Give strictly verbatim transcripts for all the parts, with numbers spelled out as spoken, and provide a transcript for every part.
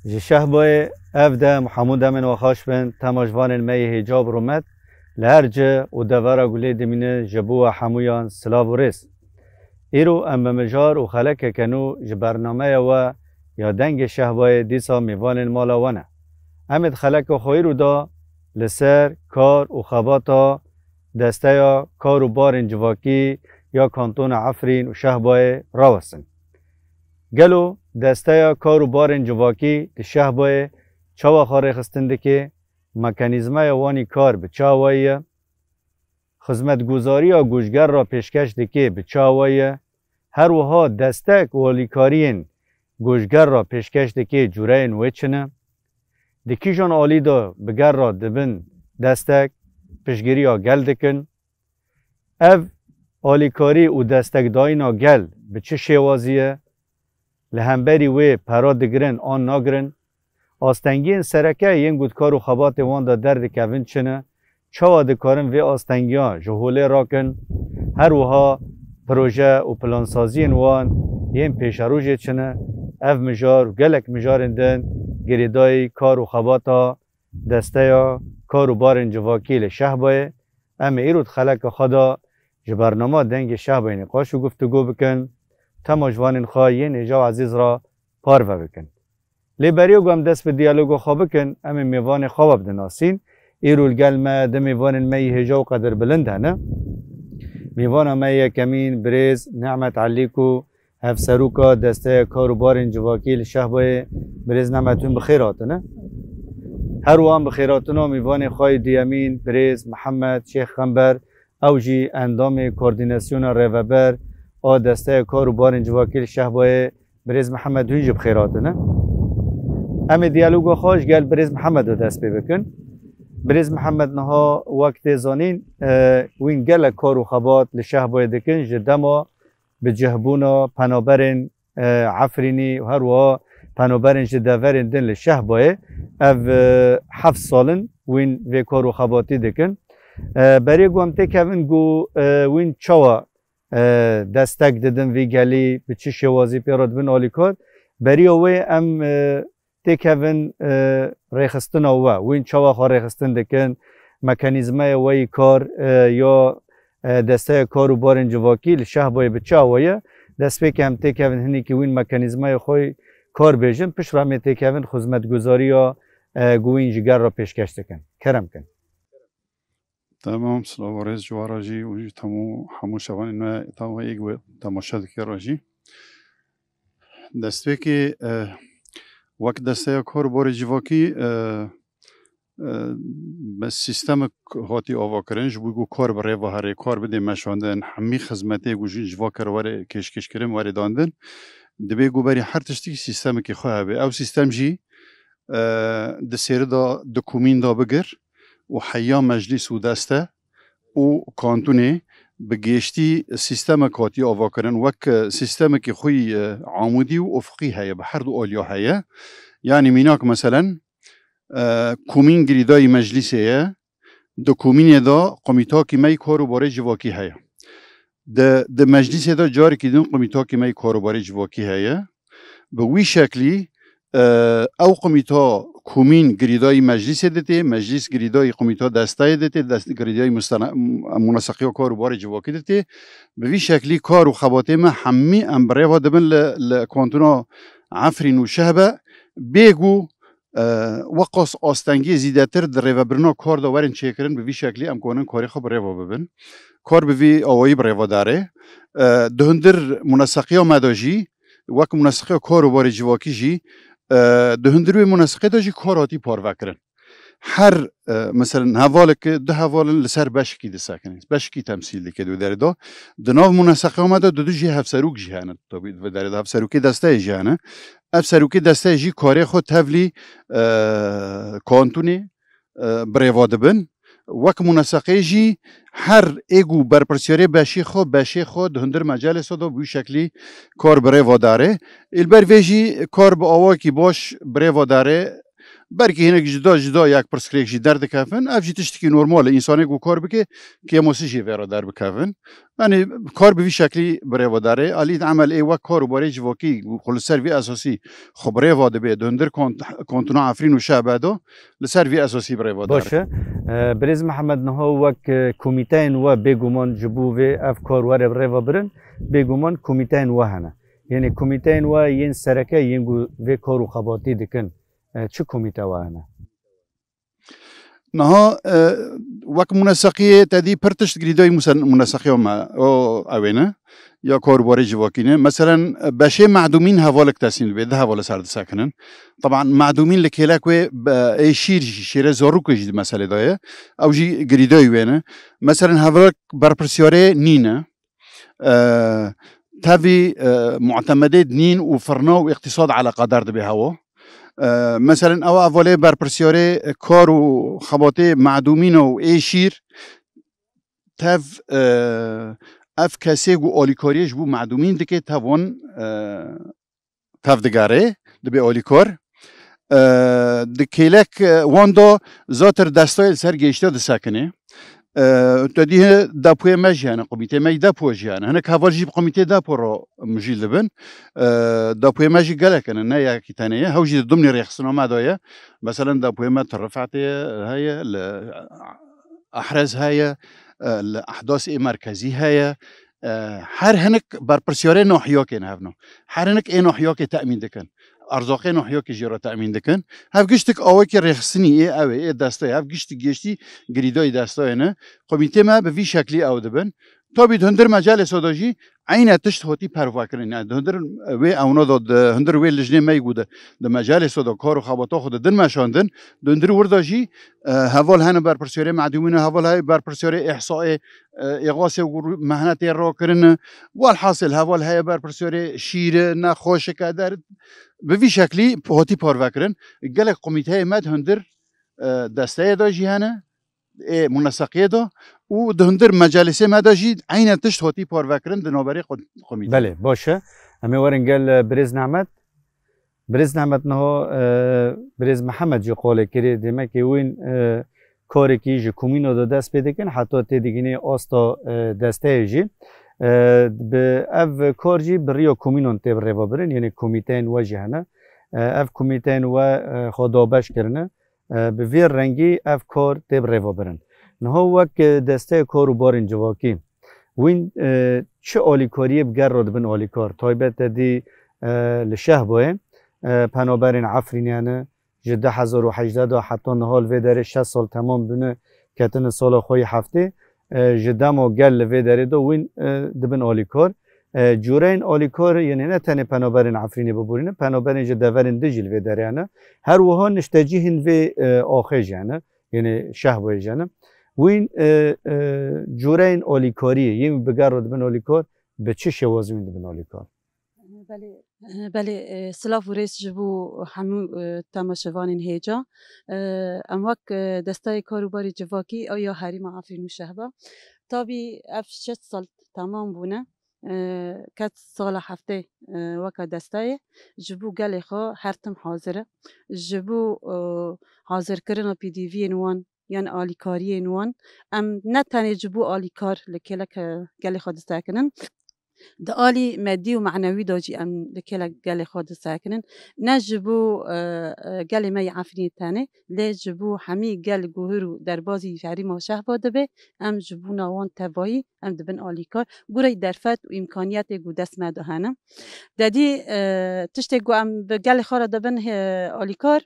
Ji Şehbayê ev dem hemû demên we xweş bin, temaşvanên me yê hêca bi rûmet li her cih û devera ku lê dimînin ji bo we hemûyan silav û rêz. Îro em bi mijar û xelekeke nû ji bernameya we ya Dengê Şehbayê dîsa mêvanên mala we ne. Em ê di xeleka xwe îro de li ser kar û xebata Desteya Kar û Barên Civakî ya Kantona Efrîn û Şehbayê rawestin. Gelo Desteya Kar û Barên Civakî li Şehbayê çawa xwe rêxistin dike? Mekanîzmaya wan î kar bi çi awayî ye? Xizmetguzariya ku ji ger re pêşkeş dike bi çi awayî ye? Her wiha destek û alîkariyên ku ji ger re pêşkeş dike cûreyên wê çi ne? Di kîjan alî de bi ger re dibin destek, piştgiriya gel dikin? Ev alîkarî û destekdayîna gel bi çi şêwazî ye? Li hemberî wê pera digirin an nagirin? Astengiyên sereke yên ku di kar û xebatê wan de derdikevin çi ne? Çawa dikarin vê astengiya ji holê rakin? Her wiha proje û plansaziyên wan yên pêşerojê çi ne? Ev mijar û gelek mijarên din girêdayî kar û xebata Desteya Kar û Barên Civakî li Şehbayê. Em ê îro di xeleka xwe de ji bernama Dengê Şehbayê nîqaş û guftûgo bikin. Temaşvanên xwe yên hêja û ezîz re parve bikin. Lê beriya ku em dest bi diyaloga xwe bikin, em ê mêvanê xwe we bidin nasîn. Îro li gel me du mêvanên me yî hêja û qedirbilind hene. Mêvana me yekemîn birêz Nehmet Elî ku hevseroka Desteya Kar û Barên Civakî li Şehbayê, birêz Nehmet, hûn bi xêr hatine. Her wiha em bi xêr hatina mêvanê xwe yê duyemîn birêz Mihemed Şêx Xember, ew jî endamê Koordînasyona Rêveber a Desteya Kar û Barên Civakî li Şehbayê. Birêz Mihemed, hûn jî bi xêr hatine. Em ê diyaloga xwe ji gel birêz Mihemed de dest pê bikin. Birêz Mihemed niha wek tê zanîn, e, wîn gelek kar û xebat li Şehbayê dikin, ji dema bi cihbûna penaberên, e, Efrînî û her wiha penaberên ji deverên din li Şehbayê ev, e, heft sal in wîn vê kar û xebatî dikin. E, berê ku em têkevin ku, e, wîn çawa, e, destek didin vî gelî, bi çi şêwazî pê re dibin alîkar, beriya wê em, e, têkevin, e, rêxistina we, wîn çawa xwe rêxistin dikin, mekanîzmaya we yî kar, e, ya, e, Desteya Kar û Barên Civakî li Şehbayê bi çi awa ye? Destpêkê em têkevin hinekî wîn mekanîzmaya xwe yî kar bêjin, piştre em ê têkevin xizmetguzariya, e, ku wîn ji gel re pêşkeş dikin. Kerem kin. Tamam, silav û rêz ji we re jî û ji hemû, hemû şevanên me ta we yek we temaşe dike re jî. Destpêkê, e, wek Desteya Kar û Barê Civakî, e, e, me sîstemek hatî avakirin, ji bo ku kar bi rêva herê, kar bidê meşandin, hemî xizmetê ku jin ji va kar were kêşkêş kirin, were dandin, dibê ku berî her tiştî sîstemekê xwe hebe. Ew sîstem jî, e, di sêri de, di komîn de bigir û heya meclîs û deste û kantonê bi gêştî sîstemek hatiye avakirin, wek, e, sîstemekî xwe yî, e, amûdî û ufiqî heye, bi her du aliya heye. Yanî mînak meselen, e, komîn girêdayî meclîsê ye, di komînê de komîtakî me yî kar û barê civakî heye. Di, di meclîsê de carekî din komîtakî me yî kar û barê civakî heye. Bi wî şeklî, e, ew komîta komîn girêdayî meclîsê ditê, meclîs girêdayî komîta destayê ditê, dest girêdayî mustana-, munaseqiya kar û barê civakî ditê. Bi vî şeklî kar û xebatê me hemî em bi rêva dibin li, li kantona Efrîn û Şehbe. Bêgû, e, weqas astengiyê zîdetir di rêvebirina kar de werin çêkirin, bi vî şeklî em kanin karê xwe bi rêva bibin. Kar bi vî awayî bi rêva dare. E, di hundir munaseqiya me de jî, wek munaseqiya kar û barê civakî jî, e, di hundir wê munaseqê de jî kar hatî parvekirin. her, e, meselen, hevaleke, du heval in, li ser beşekî disekinin. Beşekî temsîl dike di wê derê de. Di nav muneseqeya me de du, du jî hevserok jî hene. Tabî di vê derê de hevserokê desteyê jî hene. Ev serokê desteyê jî karê xwe tevlî, e, kantonê, e, birêva dibin. Wek muneseqê jî her ê ku berpirsiyarê beşê xwe, beşê xwe di hundir mecelê de bi wî şeklî kar birêva dare. Ê li ber vê jî kar bi awakî baş birêva dare. Belkî hinek cuda cuda yek pirsgirêk jî derdikevin. Ev jî tiştekî normal e. Însanê ku kar bike, kêmasî jî vê re derbikevin. Yanî kar bi vî şeklî birêva dare. Alî di emel ê wek kar û barê civakî ku li ser vî esasî xwe birêva dibe, di hundir kont-, kontûna Efrîn û Şehbe de li ser vî esasî birêva dare. Baş e. E, Birêz Mihemed, niha wek, e, komîteyên we bêguman ji bo vê ev kar were birêva birin, bêguman komîteyên we hene. Yanî komîteyên we yên sereke yên ku vê kar û xebatî dikin, e, çi komîte we hene? Niha, e, wek muneseqiyê te dî pir tişt girîdayî musen-, muneseqiya me, o ew ê ne, ya kar û barê civakî ne. Meselen, beşê mehdûmîn hevalek tesîm dibe, du heval li ser disekinin. Teban mehdûmîn li kêlek wê be-, ê şîr jî, şêre zarokê jî di meselê de ye. Ew jî girîdayî wê ne. Meselen, hevalek berpirsiyarê nîne. E, tevî, e, mutemedê dinîn û firna û îqtîsad eleqedar dibe hewa. E, meselen, ew hevalê berpirsiyarê kar û xebatê mehdûmîn û ê şîr tev, e, ev kesê ku alîkariyê ji bo mehdûmîn dike, tev wan, e, tev digere, dibe alîkar. E, di kêlek, e, wan de zatir destayê li ser gêşte disekine. E, te dî depoyê me jî hene, komîtê me yî depo jî hene. Hinek heval jî bi komîtê depo re mijîl dibin. E, depoyê me jî gelek hene, ne yekî tenê ye. Hew jî di dimnê rêxistina me de ye. Meselen, depoyê me tu Rifetê heye, li Ehrez heye, e, li Ehdasê Merkezî heye. E, her hinek berpirsiyarê nahiyakên hevno. Her hinek ê nahiyakê temîn dikin. Erzaqê nahiyakê jê re temîn dikin. Hev giştik awekî rêxistinî ê ew ê, ê desteyê. Hev giştik gêştî girîdayî destayê ne. Komîtê me bi vî şeklî ew dibin. Tabî di hundir mecelê soda jî eyne tişt hotî pervekirin. Yani di hundir wê ewna da, di hundir wê lijnê me yî ku di, di mecelê soda kar û xebata xwe di din meşandin, di hundir wirda jî, e, heval hene berpirsiyarê mehdûmîn, heval heye berpirsiyarê îhsayê, e, êxasê û mehnetê rakirine. Welhasil heval heye berpirsiyarê şîre, nexweşike der. Bi vî şeklî hotî parvekirin. Gelek komîteyê me di hundir, e, desteyê de jî hene, ê muneseqiyê de û di hundir mecelîsê me de jî eyne tişt hotî parvekirin di navberê xwe-, komîtê. Belê, baş e. Em ê werin gel, e, Birêz Nehmet. Birêz Nehmet niha, e, Birêz Mihemed jî qolê kirê. Demekê wîn, e, karekî ji komîna de dest pê dikin, heta tê digihînê asta, e, desteyê jî. E, bi ev kar jî bi riya komînan tê birêva birin, yanî komîteyên we jî hene. E, ev komîteyên we, e, xwe dabeş kirine. E, bi vê rengî ev kar tê birêva birin. Niha wek, e, desteya kar û barên civakî, wîn, e, çi alîkariyê bi gel re dibin alîkar? Taybet te dî, e, li Şehboyê, e, penaberên Efrînê hene, ji du hezar û hejdeh de heta niha li vê derê şeş sal temam bûne, ketine sala xwe yê heftê. E, ji dema gel li vê derê de wîn, e, dibin alîkar. E, cûreyên alîkar, yanî ne tenê penaberên Efrînê biborîne, penaberên ji deverên din jî li vê derê hene. Her wiha niştecihên vê, e, axê jî hene, yanî Şehboyê jî hene. Wîn, e, e, cûreyên alîkariyê yên bi gel re dibin alîkar, bi çi şêwazî wîn dibin alîkar? Belê, belê, e, silav û rêz ji bo hemû, e, temaşevanên hêja. E, em wek, e, destayê kar û barê civakî a ya herêma Efrîn û Şehba. Tabî ev şeş sal temam bûne. E, ket sala heftê, e, weke destayê ji bo gelê xwe her tim hazir e. Ji bo, e, hazirkirina pêdiviyên wan, yan alîkariyên wan. Em ne tenê ji bo alîkar li kêleke gelê xwe disekinin. Di alî medî û manewî de jî em li kêlek gelê xwe disekinin. Ne ji bo, e, e, gelê me yê Efrînê tenê, lê ji bo hemî gel, guhir û derbazî herêma Şehba dibe, em ji bona wan tevayî em dibin alîkar. Gurey derfet û îmkaniyetê ku dest me de hene. Dedî, e, tiştê ku em bi gelê xwe re dibin, e, alîkar,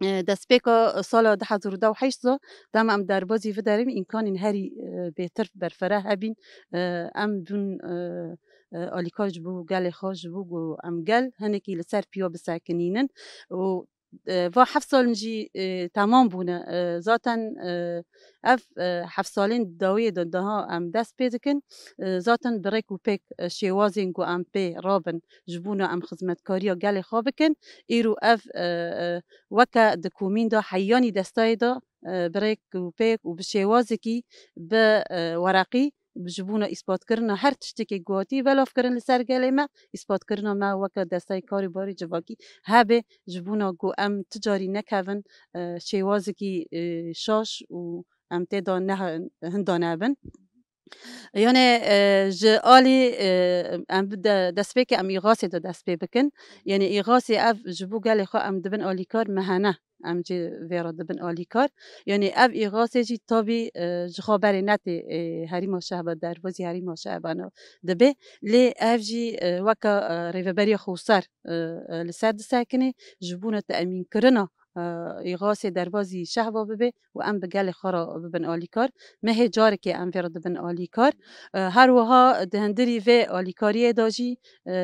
e, destpêka sala du hezar û deh û heşt de, dema em derbazî viderin, îmkanên herî, e, bêtir berfireh hebîn, e, em bûn, e, e, alîkar ji bo gelê xwe, ji bo ku em gel hinekî li ser piya bisekinînin û e, va heft salin jî, e, temam bûne. E, zaten, e, ev, e, heft salên dawiyê de daha em dest pê dikin. E, zaten bi rêk û pêk, e, şêwazên ku em pê rabin ji bona em xizmetkariya gelê xwe bikin. Îro ev, e, e, weke di komîn de heyanî destayê de, e, bi rêk û pêk û bi şêwazekî bi, e, wereqî ji bona îspatkirina her tiştekê ku hatî belavkirin li ser gelê me, îspatkirina me weke destayê karê barê civakî hebe ji bona ku em ti carî nekevin, e, şêwazekî, e, şaş û em tê de nehin-, hinda nebin. Yanê, e, ji alî, e, em bi de-, destpêkê em îxasê de dest pê bikin. Yanê îxasê ev ji bo gelê xwe em dibin alîkar, me hene. Em jî vê re dibin alîkar. Yanê ev îxasê jî tabî, e, ji xwe berê netê, e, herîma Şehba, derbazî herîma Şehbana dibe. Lê ev jî, e, weke, e, Rêveberiya Xweser, e, e, li ser disekinê, ji bona teemînkirina, e, îxasê derbazî Şehba bibe û em bi gelê xwe re bibin alîkar. Mehê carekê em vê re dibin alîkar. E, her wiha di hundirî vê alîkariyê de jî, e,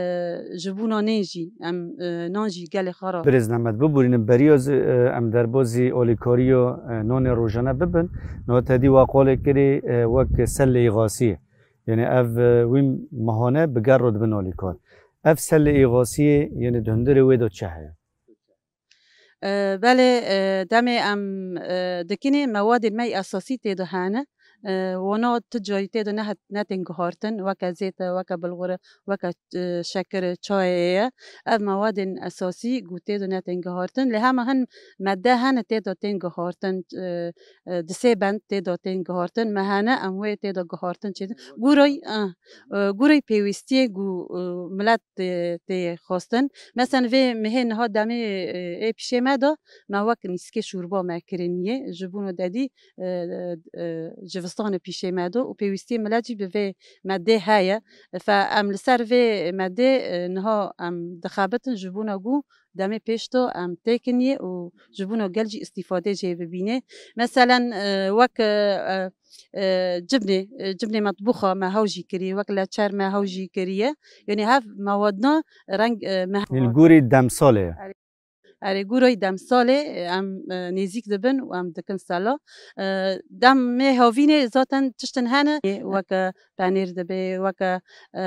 ji bona nê jî em, e, nan jî gelê xwe re. Birêz Nemet, biborînin beriya zî, e, em derbazî alîkariya, e, nanê rojane bibin. Niha te dî we qalê kirî, e, wek sellê îxasiyê. Yanî ev, e, wî mehane bi gel re dibin alîkar. Ev sellê îxasiyê, yanî di hundirê wê de çi heye? E, belê, e, demê em, e, dikinê mewadên me yê esasî tê de hene. E, wana tu carî tê de nehat-, netên guhartin, weke zêt e, weke bulgur e, weke, e, şekir e, çayê ye. Ev mewadên esasî ku tê de netên guhartin. Lê hema hin mede hene tê de tên guhartin, e, e, di sê bend tê de tên guhartin. Me hene em wê tê de guhartin çêdin. Gurey, e, e, gurey pêwîstiyê ku, e, milet tê, tê xwestin. Mesela vê mehê niha demê, e, ê pîşê me de me wek nîskê şûrba me kiriniye. Ji bona dedî, e, e, e, jivistanê pîşê me de û pêwîstiyê milet jî bi vê medê heye. Fe em li ser vê medê, e, niha em dixebitin ji bona ku demê pêş de em têkiniye û ji bona gel jî îstîfadê jê bibîne. Meselen, e, wek, e, e, e, cibnê, e, cibnê metbuxa me hew jî kiriye, wek leçer me hew jî kiriye. Yanî hev mewadna reng, e, me Li gorî demsalê ye. Erê, gurayî demsalê, e, em, e, nêzîk dibin û em dikin sela. E, demê havînê zaten tiştin hene, weke penêr dibe, weke, e,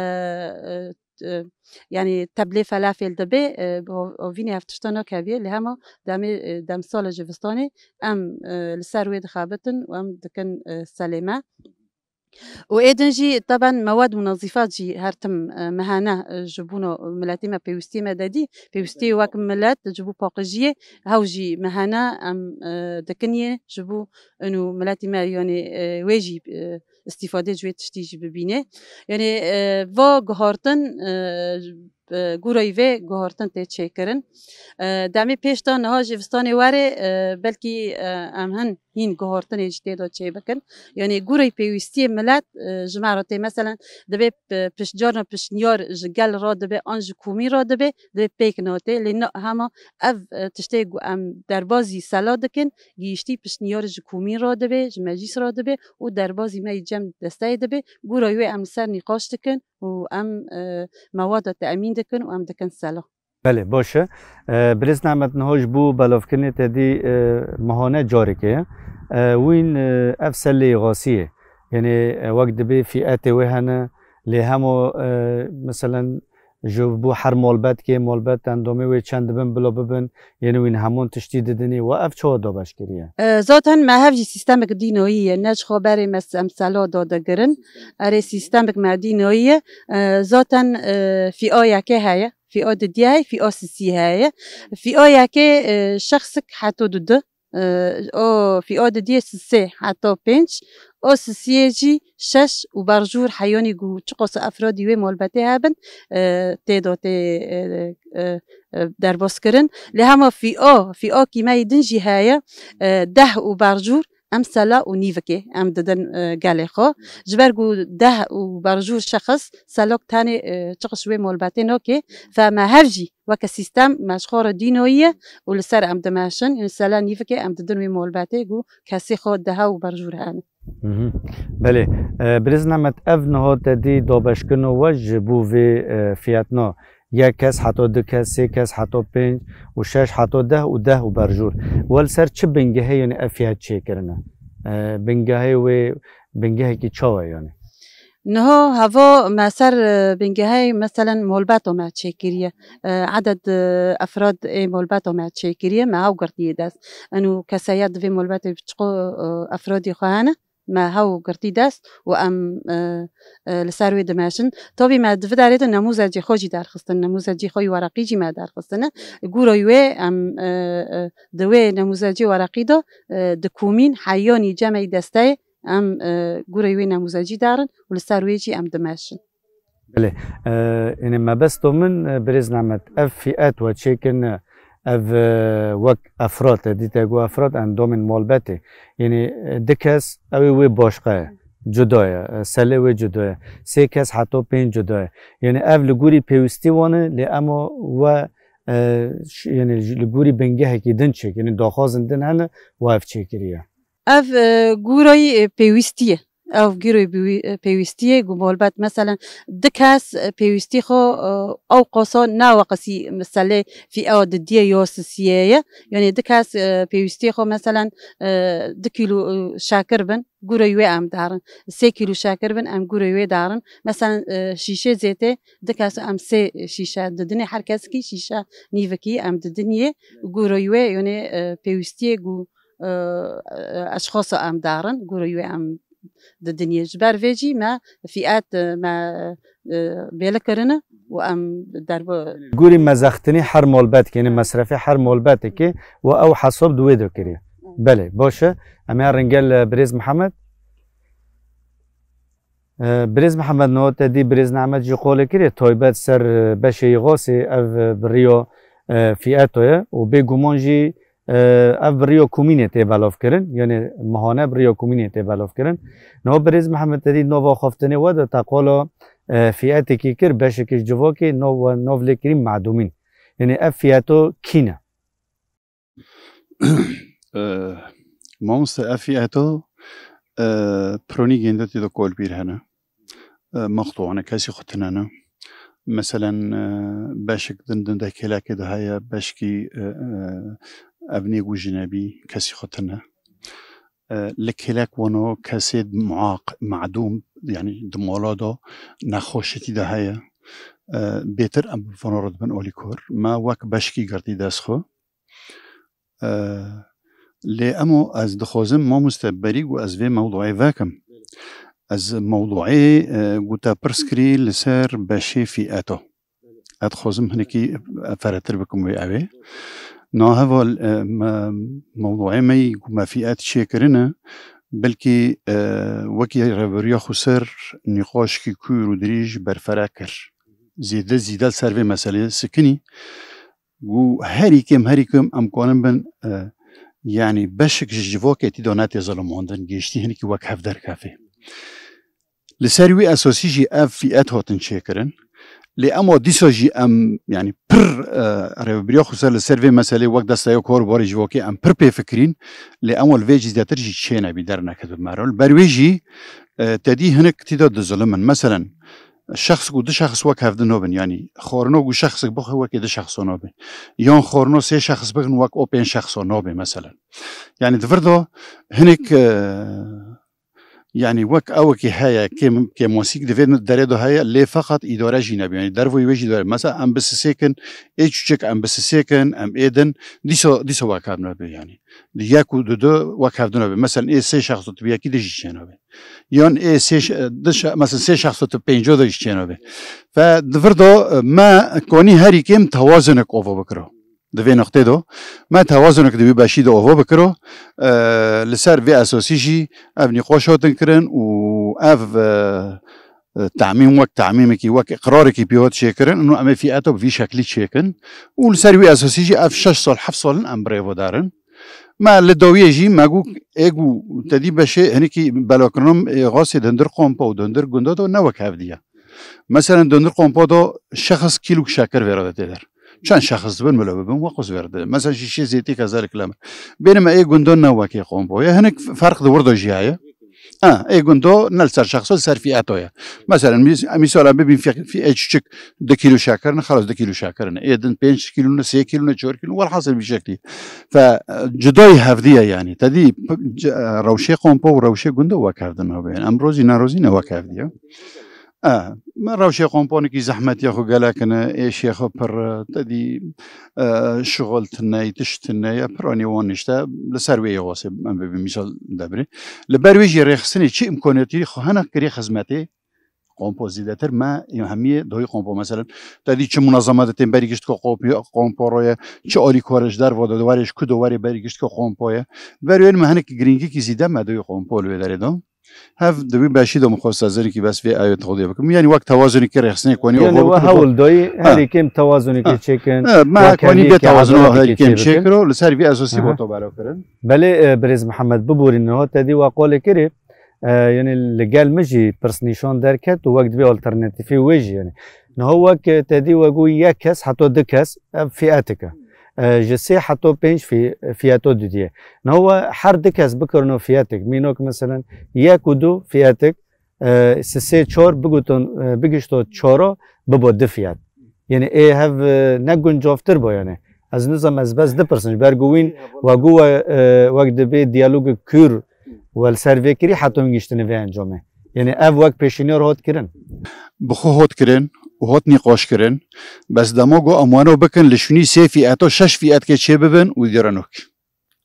e, e, yanî teblê felafel dibe, e, ho-, havînê ev tişta nakeviye, lê hema demê, e, demsala jivistanê em, e, li ser wê dixebitin û em dikin, e, selê me. Û ê din jî teben mewad û nazîfat jî her tim, e, me hene, e, ji bona miletê me, pêwîstiyê me dedî, pêwîstiyê wek milet ji bo paqijiyê hew jî me hene, em, e, dikiniyê ji bo ino miletî me, yanî, e, wê jî, e, îstîfadê ji wê tiştî jî bibîne. Yanî, e, va guhartin, e, e, gurayî vê guhartin tê çêkirin. E, demê pêş de niha jivistanê were, e, belkî, e, em hin hîn guhartinê jî tê de çê bikin. Yanî gurayî pêwîstiyê milet, e, ji me re tê. Meselen, divê p-, pişt-, carna piştniyar ji gel re dibe an ji komî re dibe, divê pêk nate. Lê na, hema ev, e, tiştê ku em derbazî sela dikin, gihîştî piştniyar ji komî re dibe, ji meclîs re dibe û derbazî me yî cem desteyê dibe. Gurayî wê em li ser nîqaş dikin û em, e, mewada te'mîn dikin û em dikin sela. Belê, baş e. E, Birêz Nemet, niha ji bo belavkirinê te dî, e, mehane carekê ye. E, wîn, e, ev sellê îxasiyê. Yanî, e, wek dibê fîetê wê hene, lê hema, e, meselen, ji bo her malbetkê, malbet endamê wê çend dibin bila bibin, yanî wîn hemûn tiştî didinî, we ev çawa dabeş kiriye? E, zaten me hev jî sîstemik dînayî ye, ne ji xwe berê me s-, em sela dadigirin. Erê, sîstemik me dînayî ye. E, zaten, e, fîa yekê heye, fîa didiyê heye, fîa sisî heye. Fîa yekê, e, şexsik heto dudu. E, o fîa didiyê sisê heto pênc. O sisiyê jî şeş û berjûr heyanî ku çiqas efradî wê malbetê hebin, e, tê de tê, e, e, e, derbas kirin. Lê hema fîa, fîakî me yî din jî heye, e, deh û berjûr em sela û nîvikê em didin, e, gelê xwe. Ji ber ku deh û berjûr şexs selok tenê, e, çiqas wê malbetê nake. Fe me hev jî weke sîstem me ji xwe re dînayî ye û li ser em dimeşin. Yanî sela nîvikê em didin wê malbetê ku kesê xwe deha û berjûr hene. Mhm. Belê. E, Birêz Nemet, ev niha te dî dabeşkirina we ji bo vê, e, fiyatna. yek kes heto du kes, sê kes heto pênc û şeş heto deh û deh û berjûr. We li ser çi bingehê yên ev fiyat çêkirine? E, bingehê wê bingehekî çawa ye yanî? Niha heva me ser, e, bingehê, meselen, molbeto me çêkiriye. E, eded, e, efrad ê molbeto me çêkiriye, me hew girtiye dest. Eno keseye di vê molbetê çiqo, e, efradî xwe hene, me hew girtî dest û em, e, e, li ser wê dimeşin. Tabî me di vê derê de nemûzecê xwe jî derxistin, nemûzecê xwe yî wereqî jî me derxistine. Gûrayî wê em, e, e, di wê nemûzecê wereqî de, e, di komîn heyanî cemeyî desteyê em, e, gûrayî wê nemûzecî derin û li ser wê jî em dimeşin. Belê. E, Yanî mebesto min, e, birêz Nemet, ev fîet we çêkirine, ev, e, wek efrad e, dîte ku efrad endomên malbetê. Yanî, e, du kes ew ê wê başqa ye, cuda ye, e, selê wê cuda ye. Sê kes heto pênc cuda ye. Yanî ev li gûrî pêwîstî wan e, lê ema we, e, ş-, yanî ji, li gûrî bingehekî din çêk, yanî daxwazin din hene, we ev çêkiriye. Ev, e, gûrayî, e, pêwîstî ye. Ev gîroyê bîwî-, e, pêwîstî ye, ku malbet, meselen, du kes, e, pêwîstî xwe, e, ew qasa ne weqasî meselê fîa didiyê ya sisiyê ye. Yanî du kes, e, pêwîstî xwe, meselen, e, du kîlo, e, şekir bin, gûrayî wê em darin. Sê kîlo şekir bin, em gûrayî wê darin. Meselen, e, şîşê zêtê, du kes em sê şîşe didinê, her kesekî şîşe nîvikî em didiniyê. Gûrayî wê, yanî, e, pêwîstiyê ku, e, e, eşxasa em darin, gûrayî wê em didiniyê. Ji ber vê jî me fîet, e, me, e, bêli kirine û em derbi- Gûrî mezextinî her malbetekê, yanî mesrefê her malbetekê û ew hesab di wê de kiriye. Belê, baş e. Em ê herin gel, e, birêz Mihemed. E, birêz Mihemed, niha te dî birêz Nemet jî qolê kiriye, taybet ser, e, beşê Îxasê ev, e, bi riya, e, fîeto ye û bêguman jî, e, ev bi riya komînê tê belavkirin, yanî mehane bi riya komînê tê belavkirin. Niha birêz Mihemed, te dî nava xweftinê we de te qala, e, fîetekî kir, beşekî ji civakê nav, nav lê kirî madûmîn. Yanî ev fîeto kî ne? Eh, Mamoste, ev fîeto, eh, pironî gêndetî de kolbîr hene. Eh, mextû hene, kesî xwe tune ne. Meselen, eh, beşik din, din de kêlekê de heye, beşkî, eh, eh, ev nê ku jinebî, kesî xwe tune. Eh, li kêlek wano kesê muaq, madûm, yanî di mala de nexweşitî de heye. Eh, bêtir em bi vano re dibin olîkor. Me wek beşkî girtî dest xwe. Eh, lê emo ez dixwazim, mamoste, berî ku ez vê mewduê vekim. Ez mewduê, eh, ku te pirs kirî li ser beşê fîeto. Ez dixwazim hinekî ferehtir bikim wê ew ê. Niha heval, eh, me, mewduê me yî ku me fîet çêkirine, belkî, eh, wekî Rêveberiya Xweser nîqaşkî kûr û dirêj berfireh kir. Zêde, zêde li ser vê meselê sikinî. Ku herî kêm, herî kêm em kanin bin, e, yanî beşik ji civakê tî de netê zilimandin, gêştî hinekî wek hev derkeve. Li ser wî esasî jî ev fîet hatin çêkirin. Lê ema dîsa jî em, yanî pir, e, Rêveberiya Xweser li ser vê meselê wek desteya kar û barê civakê em pir pê fikirîn. Lê ema li vê jî zêdetir jî çênebî, derneketibe mero. Li ber wê jî, e, te dî hinek tî de dizilim in. Meselen, şexs ku du şexs wek hev di nabin, yanî xwarino ku şexsek bixwe wekî du şexso nabe. Yan xwarino sê şexs bixin wek o pênc şexso nabe meselen. Yanî di vir de hinek, e, yanî wek ewekî heye, kêm-, kêmasîk di vê derê de heye, lê feqet îdare jî nebe. Yanî dervoyê wê jî dare. Mesela em bi sisêkin, ê çûçik em bi sisêkin, em ê din, dîsa, dîsa wek hev nabe yanî. Di yek û di du wek hev di nabe. Mesela ê sê şexso tu bi yekî de jî çênabe. Yan ê sê ş-, du ş-, mesela sê şexso tu pênco de jî çênabe. Fe di vir de, e, me konî herî kêm tewazunek ava bikiro. Di vê noqtê de me tewazunek di wî beşî de ava bikiro. E, li ser vê esasî jî ev nîqaş hatin kirin û ev, e, e, tamîm wek tamîmekî, wek iqrarekî pê hat çêkirin. Û em ê fîeto bi vî şeklî çêkin. Û li ser wî esasî jî ev şeş sal, heft sal in em bi rêve darin. Me li dawiyê jî me got, ê got, te dî beşê hinekî belakirina, ê, xasê di hundir kompa û di hundir gunda de ne wek hev diye. Meselen di hundir kompa de şexs kîlok şekir vê re de tê der. Çend şexs dibin milo bibin, wek xwe vê re de. Meselen şîşê zêtî hezar kilometre. Bêne me ê gunda ne wekê kompa ye. Hinek ferq di wir de jî heye. Ha, ê gundo ne li ser şexso, li ser fîeto ye. Meselen, mîs-, mîsala bibîn fî-, fîe çiçik du kîlo şeker ne, xelas du kîlo şeker ne. Ê din pênc kîlo ne, sê kîlo ne, çar kîlo ne, welhasil vî şeklî. Fe, e, cudayî hevdî ye yanî. Te dî, p-, c-, e, rewşê kompo û rewşê gundo wek hev din nabê. Yanî em rozî ne rozî ne wek hevdî ye. E, me rewşê komponekî zehmetî xwe gelek ne, êşê xwe pir, te dî, e, şixul tune ye, tişt tune ye, piranî wan nişte, li ser wê yê xwesê em bibî mîsal debrê. Li ber wê jî rêxistinê çi îmkaniyetî xwe hene kirê xizmetê, kompo zêdetir me, hemiyê doyî kompo, meselen, te dî çi munezeme de tên berî gişt ku kompo, kompo roye, çi alîkor ji derve de, de were ji ku de were berî gişt ku kompo ye. Li ber wê me hinek girîngîkî zêde me doyî kompo li wê derê da. Hev di wî beşî de min xwest ez zirikî bes vê ayê tixudiye bikim. Yanî wek tewazunekî rêxistinê konî Yanî û we hewl doyî, Ha. herî kêm tewazunekî Ha. çêkin, Ha, me wek konî heviyê bê ki tewazun adaletê herî ki kêm çêbikin. çêkiro, li ser vî esasî Aha. bo to belo kirin. Belê, e, birêz Mihemed, biborîn niha te dî we qalê kirî, e, yanî li gel min jî pirsnîşan derket û wek dibê alternatîfê wê jî yanî. Niha wek, e, te dî we got yek kes heta du kes ev fîetik e. E, ji sê heta pênc fî-, fîeto didiyê. Niha we her du kes bikirino fîetik. Mînak, meselen, yek û du fîetik, e, si sê çar biguton, e, bigişto çara bibo du fîet. Yanî ê hev, e, ne guncavtir bo yanî. Ez nizam ez bes dipirsin. Ji ber ku wîn we got we, e, wek dibê diyalogê kûr we li ser vê kirî heta hûn giştine vê encamê. Yanî ev wek pêşîniyar hat kirin. Bi xwe hot kirin û hot nîqaş kirin. Bes dema got em wano bikin li şûnî sê fîeto şeş fîetkê çê bibin û diyara nok.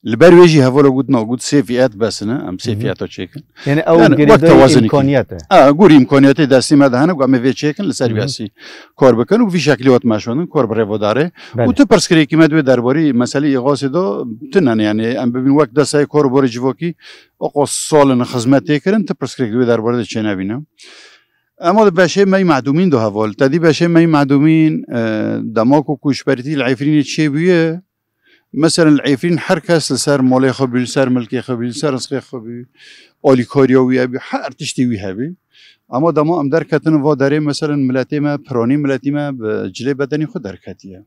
Li ber wê jî hevala got na, got sê fîet bes ne, em sê Hı hı. fîeto çêkin. Yanî ew Yani, girêdayî wek tewazunekî. îmkaniyet e. Ha, gor îmkaniyetê destê me de hene, got em ê vê çêkin, li ser Hı hı. vî esî kar bikin û vî şeklî hat meşandin, kar bi rêvedarê. Belê. Û tu pirsgirêkî me di wê derbarî meselê îxasê de tune ne, yanî em bibîn wek desteyê kar û barê civakî, oqo salin xizmet tê kirin, tu pirsgirêk di wê derbarê de çênebîne. Ema di beşê me yî medûmîn de heval. Te dî beşê me yî medûmîn, e, dema ku koçberîtî li Efrînê çêbûye, meselen li Efrîn her kes li ser malê xwe bû, li ser milkê xwe bû, li ser rizqê xwe bû, alîkariya wî hebû, her tiştê wî hebû. Ema dema em derketin va derê, meselen miletê me, piranî miletî me bi cilê bedenî xwe derketiye.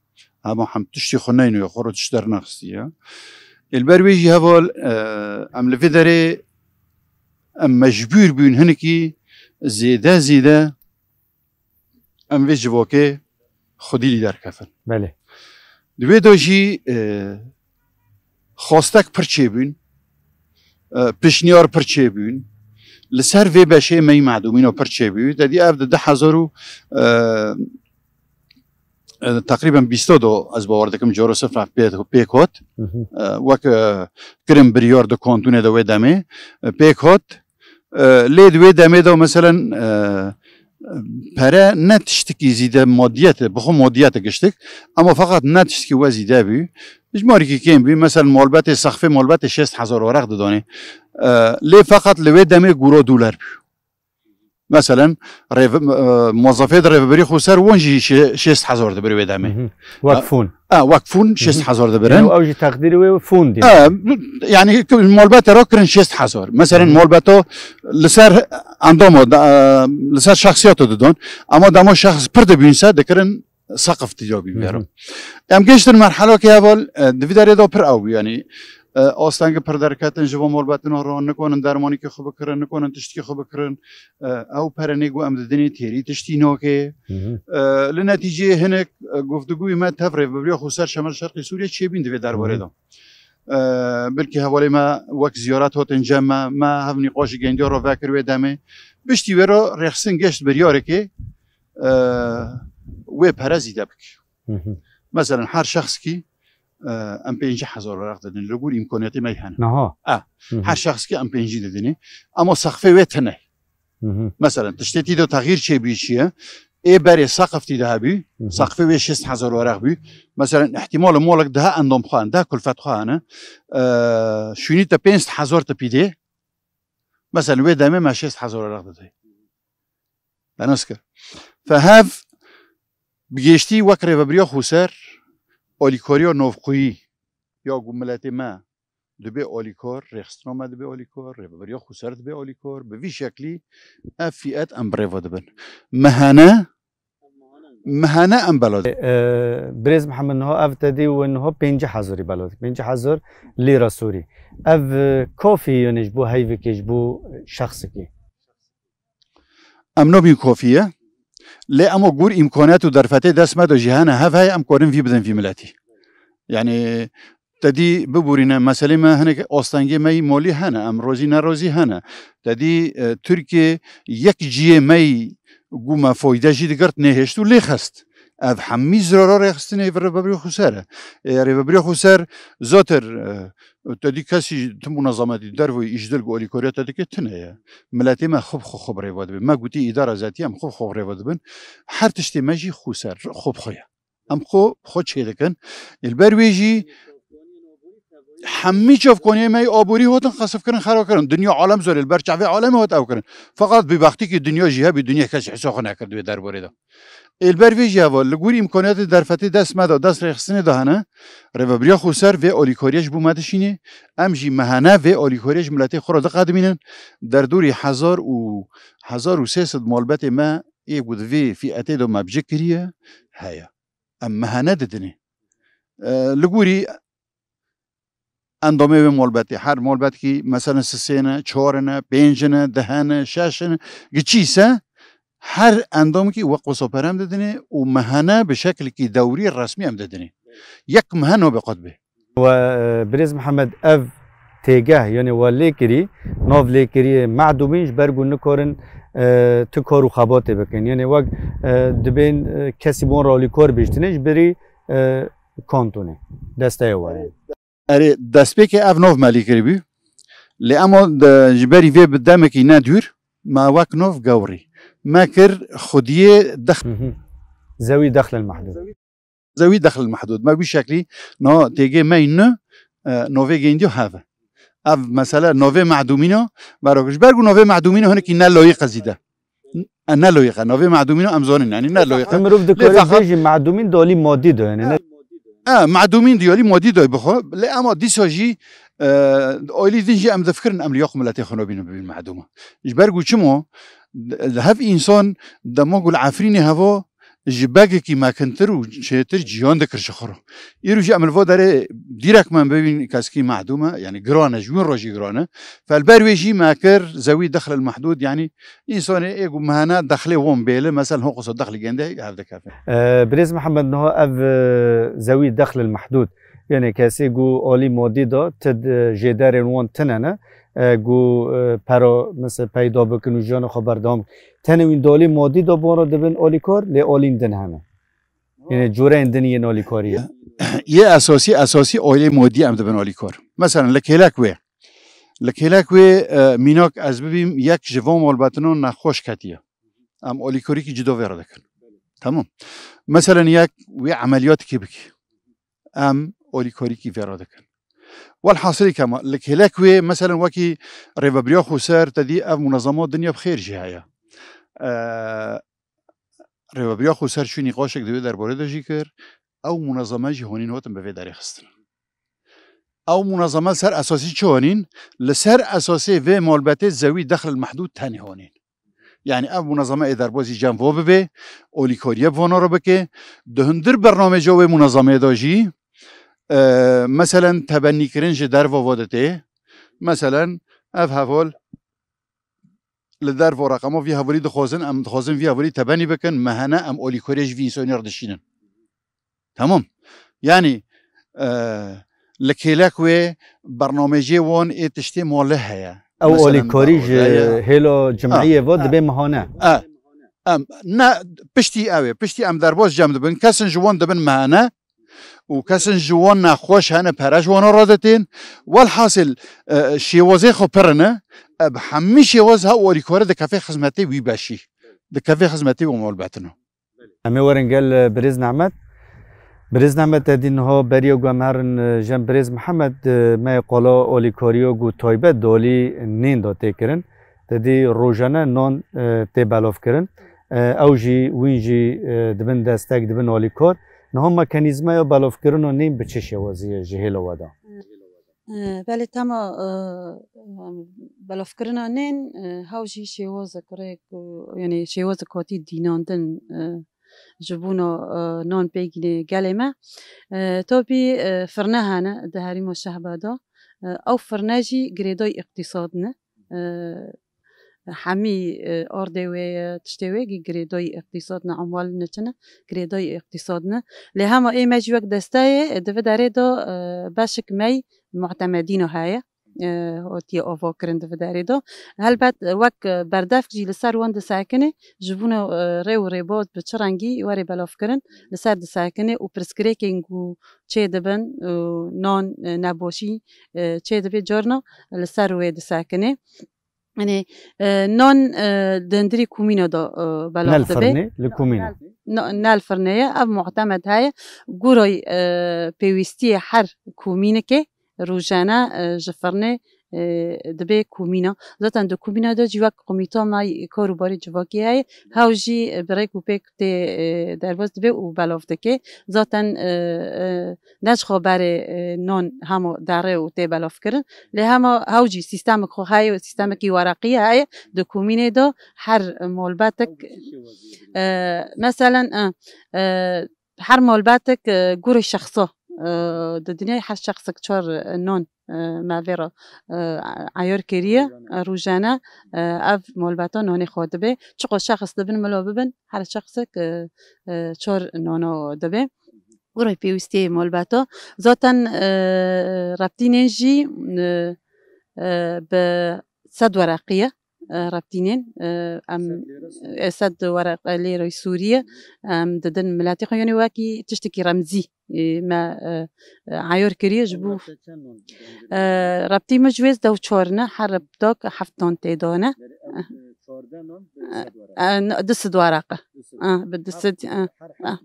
Ema hem tiştê xwe neynoye, xwe ro tişt dernexistiye. Ê li ber wê jî heval, e, em li vê derê em mecbûr bûn hinekî zêde zêde em vê civakê xwedî lî derkevin. Belê. Di wê de jî, e, xwastek pir çêbûn, e, pişniyar pir çêbûn. Li ser vê beşê me yî medûmîna pir çêbû. Te dî ev di du hezar û, e, e, teqrîben bîsta do ez bawer dikim Joseph pê-, pêk hat. Hı hı. E, wek, e, kirin biryar di kantûnê de wê demê, e, pêk hat. E, lê di wê demê de meselen, e, pere ne tiştikî zîde madiyet e, bi xwe madiyet e giştik. Ema feqet ne tiştikî we zîde bû. Jimarîkî kêm bû. Meselen malbetê sexfê malbetê şêst hezar weraq didanê. E, lê feqet li wê demê gura dolar bû. Meselen, rêve-, e, mozafê di rêvebirî xwe ser wan jî şê-, şêst hezar dibir wê demê. Hı hı. Wek E, fûn. e, wek fûn Hı hı. şêst hezar dibirin. Yanî ew jî teqdîrê wê fûn diye. E, yani malbete ra kirin şêst hezar. Meselen Hı hı. malbeto li ser endamo, da-, e, li ser şexsiyato didon. Ama demo şexs pir dibînse dikirin seqif tîya bî Hı hı. vêro. Em gêştin merhelo ke heval, e, di vî derê de pir ew bû, yani, e, astengî pir derketin ji bo malbetina re, nikonin dermanîkê xwe bikirin, nikonin tiştikê xwe bikirin. E, ew pere nêgo em didinê têrî tiştî nake. Hı hı. E, li netîceyê hinek, e, guftugûyê me tev rêvebiriya xweser Şemal Şerqê Sûriyê çêbîn di vê derbarê Hı hı. de. E, belkî hevalê me wek ziyaret hatin cem me, me hev nîqaşî gendiya re vekir wê demê. Piştî wê re rêxistin geşt biryarekê, e, wê pere zîde bik. Hı hı. Meselen her şexskî, e, em pêncî hezar weraq didin. Li gor îmkaniyetê me hene. Niha? E, Hı hı. her şexskî em pêncî didinê. Ama sexfê wê tine. Hı hı. Meselen tiştê tî de texîr çêbûyî çi ye? Ê berê seqif tî de hebû, Hı hı. seqfê wê şêst hezar weraq bû. Meselen ihtimal molek daha endam xwe, daha kulfet xwe hene. E, şûnî te pênc hezar te pî dê. Meselen wê demê me şêst hezar weraq didê. Benes kir. Fe hev bi gêştî wek rêvebiriya xweser, alîkariya navxweyî ya ku miletê me dibe alîkar, rêxistina me dibe alîkar, rêvebiriya xweser dibe alîkar, bi vî şeklî ev fîet em bi rêve dibin. Me hene, Mehane em bela dikin. Birêz Mihemed, niha ev te dî û niha pêncî hezarî bela dikin. Pêncî hezar lîra Sûrî. Ev kafî, yanî ji bo heyvekê, ji bo şexsekê? Em nabîn kafî ye. Lê ema gor îmkaniyet û derfetê dest me de jî hene, hev heye, em karin vî bidin vî miletî. Yanî te dî biborîne, meselê me hinek astengê me yî malî hene, em rozî nerozî hene. Te dî, e, Tirkiye yek ciyê me yî ku me fayde jî digirt nêhişt û lê xist. Ev hemî zirara rêxistinê rêvebirê xweser e. Ê rêvebirê xweser zatir, e, te dî kesî tim û nezametî derveyî îjdil ku alîkariya te dike tune ye. Miletê me xwe bi xwe xwe bi rêve dibe. Me gotî îdara zetî em xwe bi xwe rêve dibin. Her tiştê me jî xweser, xwe bi xwe ye. Em xwe bi xwe çêdikin. Ê li ber wê jî hemî çavkaniyê me yê aborî hatin qesifkirin, xera kirin. Dinya alem zor, li ber çavê alemê hat ew kirin. Feqat bêbextîkî dinya jî hebî, dinya kes hisa xwe nekirdibe derbarê de. Ê li ber vê jî heva, li gor îmkaniyetê derfetê dest me de, dest rêxistinê de hene, rêvebiriya xweser vê alîkariya ji bo me dişînê, em jî mehene vê alîkariya ji miletê xwe re diqedimînin, derdorî hezar û, hezar û sê sed malbetê me ê ku di vê fîetê de me bi cih kiriye, heye. Em mehene didinê. E, li gorî endamê wê malbetê, her malbetkî, meselen, sisê ne, çar ne, pênc ne, deh ne, şeş ne, giçî se, her endamkî weq wisa perem didinê û mehene bi şeklikî dewrî resmî em didinê. Yek mehen nabe qet bê. We, e, Birêz Mihemed, ev têgeh, yanî we lê kirî, nav lê kirî mehdûmîn, ji ber ku nikarin, e, tu kar û xebatê bikin. Yanî wek, e, dibên, e, kesî bon re alîkar bihiştinê, ji birî, e, kantonê, desteya we. Erê, destpêkê ev nav me lê kiribû. Lê ema de, ji berî vê bi demekî ne dûr, me wek nav gewrî. Me kir xwediyê dex- Mhm. Zewî dexlil mehdûd. Zewî dexlil mehdûd. Me wî şeklî na têgê me yî nû, e, navê gêndiyo hev e. Ev mesele navê mehdûmîna, bero ji ber ku navê mehdûmîna hinekî ne loyîq e zîde. E, ne loyîq e. Navê mehdûmîna em zanin, yanî ne loyîq e. Mirov dikare bêjî mehdûmîn di alî madî de, yanî ne. E, mehdûmîn di alî madî de bixwe. Lê ema dîsa jî, e, alî din jî em difikirin em li ya xwe miletê xwe nabînin bibîn mehdûma. Ji ber ku çima? Hev însan dema ku li Efrînê heva ji begekî mekintir û çêtir ciyan dikir ji xwe re. Îro jî em li va derê dîrek me bibîn kesekî mehdûm e, yanî giran e, ji wî re jî giran e. Fe li ber wê jî me kir zewî dexlil mehdûd, yanî însanê ê ku mehene dexlê wan bêli, meselen, ho qisa dexlî gêndê hev dikeve. E, Birêz Mihemed, niha ev, e, zewî dexlil mehdûd, yanî kesê ku alî madî de ti, e, jêderên wan tine ne, e, ku, e, pera, mesela, peyda bikin û jiyana xwe berdewam bikin. Tenê wî di alî madî de bi wan re dibin alîkar, lê alîn din hene. Yanî cureyên din yên alîkariyê. Yê esasî, esasî alî madî em dibin alîkar. Meselen, li kêlek wê. Li kêlek wê, e, mînak ez bibîm, yek ji van malbetinan nexweş ketiye. Em alîkarîkî cida vê re dikin. Tamam. Meselen, yek wê emeliyatîkê bikî. Em alîkarîkî vê re dikin. Welhasilî kema, li kêlek wê, meselen, wekî Rêvebiriya Xweser, te dî ev munezema Dinya bi Xêr jî heye. E, Rêvebiriya Xweser çû nîqaşek di wê derbarê de jî kir, ew munezeme jî honîn hatin bi vê derê xistin. Ew munezeme ser esasî çi honîn? Li ser esasê vê malbetê zewî dexlil mehdûd tenê honîn. Yanî ev munezeme ê derbazî cem vo bibe, olîkariye bi vana re bike. Di hundir bernamêca wê munezemeyê de jî, e, meselen, tebennîkirin ji derva va de tê. Meselen, ev heval li derva reqema vî hevalî dixwazin, em dixwazin vî hevalî tebenî bikin, mehene em olîkariye ji vî însanî re dişînin. Tamam. Yanî, e, li kêlek wê bernamêjê wan ê tiştê mali heye. Ew olîkarî ji hêla cimiyê ve dibe mehane. E, em, ne, piştî ew ê, piştî em derbas cem dibin, kesin ji wan dibin mehane û kesin ji wan nexweş hene, pere ji wan re re ditên. Welhasil, e, şêwazê xwe pir ne, e, bi hemî şêwaz ha olîkare dikeve xizmetê wî beşî. Dikeve xizmetê wan malbetino. Em ê werin gel, e, Birêz Nehmet. Birêz Nehmet, te dî niha beriya ku em herin, e, cem Birêz Mihemed, e, me yê qala alîkariya ku taybet di alî nên de tê kirin. Te dî rojane nan, e, tê belavkirin. E, ew jî, wîn jî, e, dibin destek, dibin alîkar. Niha mekanîzmaya belavkirina nên bi çi şêwazî ye ji hêla we de? E, Belê, tema, e, belavkirina nên, e, hew jî şêwazek rêk û, yanî şêwazek hatî dînandin, e, Ji bona, e, non pê gînê gelê me. E, topî, e, firne hene di herîma Şehba de. E, ew firne jî girêdayî îqtîsad ne. E, hemî, e, ardê wê ye, tiştê wê gî girêdayî îqtîsad ne, emwal ne çi ne, girêdayî îqtîsad ne. Lê hema ê me jî wek desteyê, e, di vê derê de, e, beşik mey muhtemedîna heye. E, hatiye avakirin di vê derê de. Helbet, e, wek, e, berdevk jî li ser wan disekine, ji bona, e, rê û rêbaz bi çi rengî were belavkirin, li ser disekine û pirsgirêkên ku çê dibin, e, nan, e, nebaşî, e, çê dibe carna li ser wê disekine. Yanî, e, nan, e, di hundirî komîna de, e, belav Ne li dibe. firnê, li komîna. Ne, ne li firnê ye, ev muhtemed heye. Gurey, e, pêwîstiyê her komînikê rojane, e, ji firnê, e, dibe komîna. Zaten di komîna de jî wek komîta me kar û barê civakî heye. Hew jî, e, bi rêk û pêk tê, e, derbas dibe û belav dike. Zaten, e, e, ne ji xwe berê, e, non hema dere û tê belavkirin. Lê hema hew jî sîstemek xwe heye, sîstemekî weraqî heye. Di komînê de her malbetek, e, meselen, e, e, her malbetek, e, gurê şexsa, e, didinê her şexsek çar, e, non, e, me vê re, e, eyar kiriye, e, rojane, e, ev malbeta nonê xwe dibe. Çiqo şexs dibin milo bibin, her şexsek, e, e, çar nano dibe. Gurê pêwîstiyê malbeta. Zaten, e, reptînên jî, e, e, bi sed wereqî ye, e, reptînên, e, em, e, sed wereqe lêrê Sûriye, em didin miletê xwe, yanî wekî tiştekî remzî, e, me, e, e, eyar kiriye ji bo, e, reptî mi ji wê dew çar ne, her reptok heft non tê dane. E, e, n-, du sed wereqe. Ah, bi du sed, ah, ah,